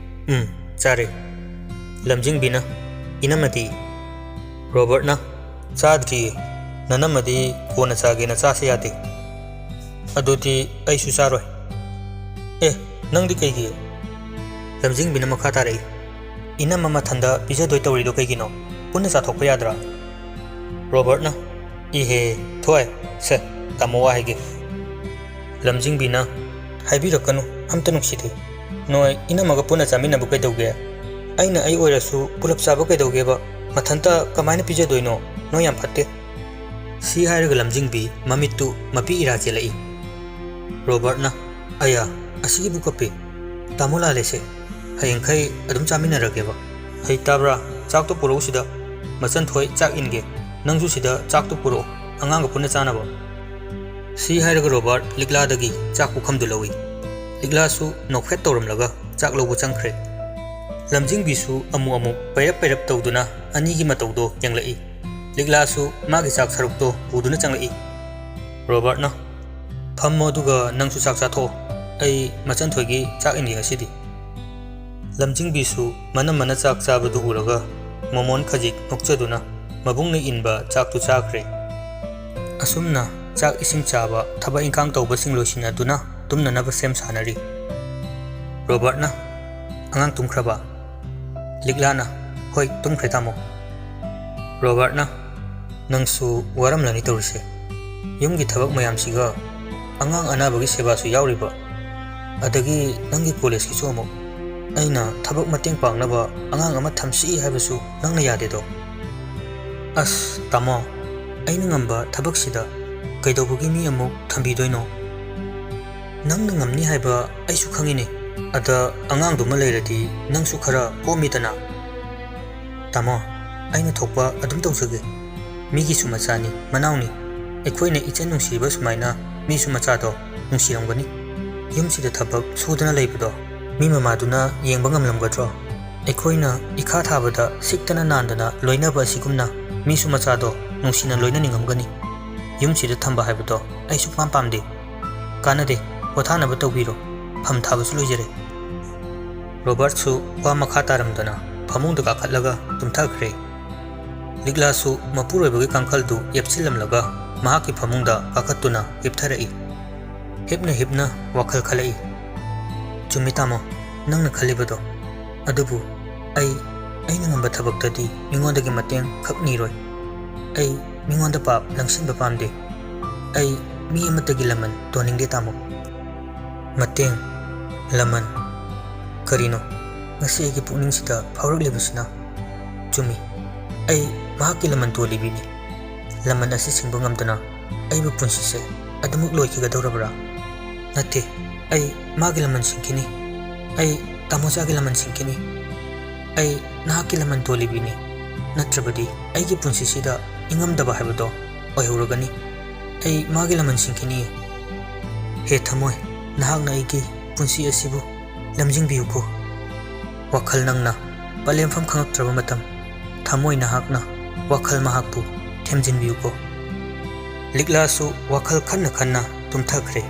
"ꯎꯝ, ꯆꯥꯔꯦ"꯫ ꯂꯝꯖꯤꯡꯕꯤꯅ, "ꯏꯅꯝꯃꯗꯤ?" ꯔꯣꯕꯥꯔꯠꯅ, "ꯆꯥꯗ꯭ꯔꯤꯌꯦ, ꯅꯅꯝꯃꯗꯤ ꯀꯣꯟꯅ ꯆꯥꯒꯦꯅ ꯆꯥꯁꯦ ꯌꯥꯗꯦ"꯫ "ꯑꯗꯨꯗꯤ ꯑꯩꯁꯨ ꯆꯥꯔꯣꯏ"꯫ "ꯑꯦ, ꯅꯪꯗꯤ ꯀꯩꯒꯤ?" ꯂꯝꯖꯤꯡꯕꯤꯅ ꯃꯈꯥ ꯇꯥꯔꯛꯏ, "ꯏꯅꯝꯃ ꯃꯊꯟꯗ ꯄꯤꯖꯗꯣꯏ ꯇꯧꯔꯤꯗꯣ ꯀꯩꯒꯤꯅꯣ? ꯄꯨꯟꯅ ꯆꯥꯊꯣꯛꯄ ꯌꯥꯗ꯭ꯔꯥ?" ꯔꯣꯕꯥꯔꯠꯅ, "ꯏꯍꯦ, ꯊꯣꯏ, ꯁꯦ, ꯇꯥꯃꯣ ꯋꯥ ꯍꯥꯏꯒꯦ"꯫ ꯂꯝꯖꯤꯡꯕꯤꯅ, "ꯍꯥꯏꯕꯤꯔꯛꯀꯅꯨ, ꯑꯝꯇ ꯅꯨꯡꯁꯤꯗꯦ꯫ ꯅꯣꯏ ꯏꯅꯝꯃꯒ ꯄꯨꯟꯅ ꯆꯥꯃꯤꯟꯅꯕ ꯀꯩꯗꯧꯒꯦ? ꯑꯩꯅ ꯑꯩ ꯑꯣꯏꯔꯁꯨ ꯄꯨꯂꯞ ꯆꯥꯕ ꯀꯩꯗꯧꯒꯦꯕ? ꯃꯊꯟꯇ ꯀꯃꯥꯏꯅ ꯄꯤꯖꯗꯣꯏꯅꯣ? ꯅꯣꯏ ꯌꯥꯝ ꯐꯠꯇꯦ"꯫ ꯁꯤ ꯍꯥꯏꯔꯒ ꯂꯝꯖꯤꯡꯕꯤ ꯃꯃꯤꯠꯇꯨ ꯃꯄꯤ ꯏꯔꯥ ꯆꯦꯜꯂꯛꯏ꯫ ꯔꯣꯕꯥꯔꯠꯅ, "ꯑꯌꯥ, ꯑꯁꯤꯒꯤꯕꯨ ꯀꯞꯄꯤ? ꯇꯥꯃꯣ ꯂꯥꯜꯂꯦꯁꯦ꯫ ꯍꯌꯦꯡꯈꯩ ꯑꯗꯨꯝ ꯆꯥꯃꯤꯟꯅꯔꯒꯦꯕ꯫ ꯍꯩ ꯇꯥꯕ꯭ꯔꯥ? ꯆꯥꯛꯇꯣ ꯄꯨꯔꯛꯎ ꯁꯤꯗ꯫ ꯃꯆꯟ ꯊꯣꯏ, ꯆꯥꯛ ꯏꯟꯒꯦ꯫ ꯅꯪꯁꯨ ꯁꯤꯗ ꯆꯥꯛꯇꯣ ꯄꯨꯔꯛꯑꯣ, ꯑꯉꯥꯡꯒ ꯄꯨꯟꯅ ꯆꯥꯅꯕ"꯫ ꯁꯤ ꯍꯥꯏꯔꯒ ꯔꯣꯕꯥꯔꯠ ꯂꯤꯛꯂꯥꯗꯒꯤ ꯆꯥꯛ ꯄꯨꯈꯝꯗꯨ ꯂꯧꯏ꯫ ꯂꯤꯛꯂꯥꯁꯨ ꯅꯣꯛꯐꯦꯠ ꯇꯧꯔꯝꯂꯒ ꯆꯥꯛ ꯂꯧꯕ ꯆꯪꯈ꯭ꯔꯦ꯫ ꯂꯝꯖꯤꯡꯕꯤꯁꯨ ꯑꯃꯨꯛ ꯑꯃꯨꯛ ꯄꯩꯔꯞ ꯄꯩꯔꯞ ꯇꯧꯗꯨꯅ ꯑꯅꯤꯒꯤ ꯃꯇꯧꯗꯣ ꯌꯦꯡꯂꯛꯏ꯫ ꯂꯤꯛꯂꯥꯁꯨ ꯃꯥꯒꯤ ꯆꯥꯛ ꯁꯔꯨꯛꯇꯣ ꯄꯨꯗꯨꯅ ꯆꯪꯂꯛꯏ꯫ ꯔꯣꯕꯥꯔꯠꯅ, "ꯐꯝꯃꯣ, ꯑꯗꯨꯒ ꯅꯪꯁꯨ ꯆꯥꯛ ꯆꯥꯊꯣꯛꯑꯣ꯫ ꯑꯩ ꯃꯆꯟꯊꯣꯏꯒꯤ ꯆꯥꯛ ꯏꯟꯒꯦ ꯉꯁꯤꯗꯤ"꯫ ꯂꯝꯖꯤꯡꯕꯤꯁꯨ ꯃꯅꯝꯃꯅ ꯆꯥꯛ ꯆꯥꯕꯗꯨ ꯎꯔꯒ ꯃꯣꯃꯣꯟ ꯈꯖꯤꯛ ꯅꯣꯛꯆꯗꯨꯅ ꯃꯕꯨꯡꯅ ꯏꯟꯕ ꯆꯥꯛꯇꯨ ꯆꯥꯈ꯭ꯔꯦ꯫ ꯑꯁꯨꯝꯅ ꯆꯥꯛ ꯏꯁꯤꯡ ꯆꯥꯕ, ꯊꯕꯛ ꯏꯟꯈꯥꯡ ꯇꯧꯕꯁꯤꯡ ꯂꯣꯏꯁꯤꯟꯅꯗꯨꯅ ꯇꯨꯝꯅꯅꯕ ꯁꯦꯝ ꯁꯥꯅꯔꯤ꯫ ꯔꯣꯕꯥꯔꯠꯅ, "ꯑꯉꯥꯡ ꯇꯨꯝꯈ꯭ꯔꯕ?" ꯂꯤꯛꯂꯥꯅ, "ꯍꯣꯏ, ꯇꯨꯝꯈ꯭ꯔꯦ, ꯇꯥꯃꯣ"꯫ ꯔꯣꯕꯥꯔꯠꯅ, "ꯅꯪꯁꯨ ꯋꯥꯔꯝꯂꯅꯤ ꯇꯧꯔꯤꯁꯦ꯫ ꯌꯨꯝꯒꯤ ꯊꯕꯛ ꯃꯌꯥꯝꯁꯤꯒ, ꯑꯉꯥꯡ ꯑꯅꯥꯕꯒꯤ ꯁꯦꯕꯥꯁꯨ ꯌꯥꯎꯔꯤꯕ, ꯑꯗꯒꯤ ꯅꯪꯒꯤ ꯀꯣꯂꯦꯖꯀꯤꯁꯨ ꯑꯃꯨꯛ꯫ ꯑꯩꯅ ꯊꯕꯛ ꯃꯇꯦꯡ ꯄꯥꯡꯅꯕ ꯑꯉꯥꯡ ꯑꯃ ꯊꯝꯁꯤ ꯍꯥꯏꯕꯁꯨ ꯅꯪꯅ ꯌꯥꯗꯦꯗꯣ꯫ ꯑꯁ, ꯇꯥꯃꯣ, ꯑꯩꯅ ꯉꯝꯕ ꯊꯕꯛꯁꯤꯗ ꯀꯩꯗꯧꯕꯒꯤ ꯃꯤ ꯑꯃꯨꯛ ꯊꯝꯕꯤꯗꯣꯏꯅꯣ? ꯅꯪꯅ ꯉꯝꯅꯤ ꯍꯥꯏꯕ ꯑꯩꯁꯨ ꯈꯪꯉꯤꯅꯦ꯫ ꯑꯗ ꯑꯉꯥꯡꯗꯨꯃ ꯂꯩꯔꯗꯤ ꯅꯪꯁꯨ ꯈꯔ ꯀꯣꯝꯃꯤꯗꯅ"꯫ "ꯇꯥꯃꯣ, ꯑꯩꯅ ꯊꯣꯛꯄ ꯑꯗꯨꯝ ꯇꯧꯖꯒꯦ꯫ ꯃꯤꯒꯤꯁꯨ ꯃꯆꯥꯅꯤ, ꯃꯅꯥꯎꯅꯤ꯫ ꯑꯩꯈꯣꯏꯅ ꯏꯆꯟ ꯅꯨꯡꯁꯤꯕ ꯁꯨꯃꯥꯏꯅ ꯃꯤꯁꯨ ꯃꯆꯥꯗꯣ ꯅꯨꯡꯁꯤꯔꯝꯒꯅꯤ꯫ ꯌꯨꯝꯁꯤꯗ ꯊꯕꯛ ꯁꯨꯗꯅ ꯂꯩꯕꯗꯣ ꯃꯤ ꯃꯃꯥꯗꯨꯅ ꯌꯦꯡꯕ ꯉꯝꯂꯝꯒꯗ꯭ꯔꯣ? ꯑꯩꯈꯣꯏꯅ ꯏꯈꯥ ꯊꯥꯕꯗ ꯁꯤꯛꯇꯅ ꯅꯥꯟꯗꯅ ꯂꯣꯏꯅꯕ ꯑꯁꯤꯒꯨꯝꯅ ꯃꯤꯁꯨ ꯃꯆꯥꯗꯣ ꯅꯨꯡꯁꯤꯅ ꯂꯣꯏꯅꯅꯤꯡꯉꯝꯒꯅꯤ꯫ ꯌꯨꯝꯁꯤꯗ ꯊꯝꯕ ꯍꯥꯏꯕꯗꯣ ꯑꯩ ꯁꯨꯛꯄꯥꯝ ꯄꯥꯝꯗꯦ꯫ ꯀꯥꯟꯅꯗꯦ, ꯄꯣꯊꯥꯅꯕ ꯇꯧꯕꯤꯔꯣ꯫ ꯐꯝ ꯊꯥꯕꯁꯨ ꯂꯣꯏꯖꯔꯦ"꯫ ꯔꯣꯕꯥꯔꯠꯁꯨ ꯋꯥ ꯃꯈꯥ ꯇꯥꯔꯝꯗꯅ ꯐꯃꯨꯡꯗ ꯀꯥꯈꯠꯂꯒ ꯇꯨꯝꯊꯈ꯭ꯔꯦ꯫ ꯂꯤꯛꯂꯥꯁꯨ ꯃꯄꯨꯔꯣꯏꯕꯒꯤ ꯀꯥꯡꯈꯜꯗꯨ ꯌꯦꯞꯁꯤꯜꯂꯝꯂꯒ ꯃꯍꯥꯛꯀꯤ ꯐꯃꯨꯡꯗ ꯀꯥꯈꯠꯇꯨꯅ ꯍꯤꯞꯊꯔꯛꯏ꯫ ꯍꯤꯞꯅ ꯍꯤꯞꯅ ꯋꯥꯈꯜ ꯈꯜꯂꯛꯏ꯫ "ꯆꯨꯝꯃꯤ ꯇꯥꯃꯣ, ꯅꯪꯅ ꯈꯜꯂꯤꯕꯗꯣ꯫ ꯑꯗꯨꯕꯨ ꯑꯩ, ꯑꯩꯅ ꯉꯝꯕ ꯊꯕꯛꯇꯗꯤ ꯃꯤꯉꯣꯟꯗꯒꯤ ꯃꯇꯦꯡ ꯈꯛ ꯅꯤꯔꯣꯏ꯫ ꯑꯩ ꯃꯤꯉꯣꯟꯗ ꯄꯥꯞ ꯂꯪꯁꯤꯟꯕ ꯄꯥꯝꯗꯦ꯫ ꯑꯩ ꯃꯤ ꯑꯃꯠꯇꯒꯤ ꯂꯃꯟ ꯇꯣꯟꯅꯤꯡꯗꯦ ꯇꯥꯃꯣ"꯫ ꯃꯇꯦꯡ, ꯂꯃꯟ, ꯀꯔꯤꯅꯣ ꯉꯁꯤ ꯑꯩꯒꯤ ꯄꯨꯛꯅꯤꯡꯁꯤꯗ ꯐꯥꯎꯔꯛꯂꯤꯕꯁꯤꯅ? ꯆꯨꯝꯃꯤ, ꯑꯩ ꯃꯍꯥꯛꯀꯤ ꯂꯃꯟ ꯇꯣꯜꯂꯤꯕꯤꯅꯤ꯫ ꯂꯃꯟ ꯑꯁꯤ ꯁꯤꯡꯕ ꯉꯝꯗꯅ ꯑꯩꯕꯨ ꯄꯨꯟꯁꯤꯁꯦ ꯑꯗꯨꯃꯛ ꯂꯣꯏꯈꯤꯒꯗꯧꯔꯕ꯭ꯔꯥ? ꯅꯠꯇꯦ, ꯑꯩ ꯃꯥꯒꯤ ꯂꯃꯟ ꯁꯤꯡꯈꯤꯅꯤ꯫ ꯑꯩ ꯇꯥꯃꯣꯆꯥꯒꯤ ꯂꯃꯟ ꯁꯤꯡꯈꯤꯅꯤ꯫ ꯑꯩ ꯅꯍꯥꯛꯀꯤ ꯂꯃꯟ ꯇꯣꯜꯂꯤꯕꯤꯅꯤ꯫ ꯅꯠꯇ꯭ꯔꯕꯗꯤ ꯑꯩꯒꯤ ꯄꯨꯟꯁꯤꯁꯤꯗ ꯏꯉꯝꯗꯕ ꯍꯥꯏꯕꯗꯣ ꯑꯣꯏꯍꯧꯔꯒꯅꯤ꯫ ꯑꯩ ꯃꯥꯒꯤ ꯂꯃꯟ ꯁꯤꯡꯈꯤꯅꯤꯌꯦ꯫ ꯍꯦ ꯊꯃꯣꯏ, ꯅꯍꯥꯛꯅ ꯑꯩꯒꯤ ꯄꯨꯟꯁꯤ ꯑꯁꯤꯕꯨ ꯂꯝꯖꯤꯡꯕꯤꯌꯨꯀꯣ꯫ ꯋꯥꯈꯜ ꯅꯪꯅ ꯄꯂꯦꯝꯐꯝ ꯈꯪꯉꯛꯇ꯭ꯔꯕ ꯃꯇꯝ, ꯊꯃꯣꯏ ꯅꯍꯥꯛꯅ ꯋꯥꯈꯜ ꯃꯍꯥꯛꯄꯨ ꯊꯦꯝꯖꯤꯟꯕꯤꯌꯨꯀꯣ꯫ ꯂꯤꯛꯂꯥꯁꯨ ꯋꯥꯈꯜ ꯈꯟꯅ ꯈꯟꯅ ꯇꯨꯝꯊꯈ꯭ꯔꯦ꯫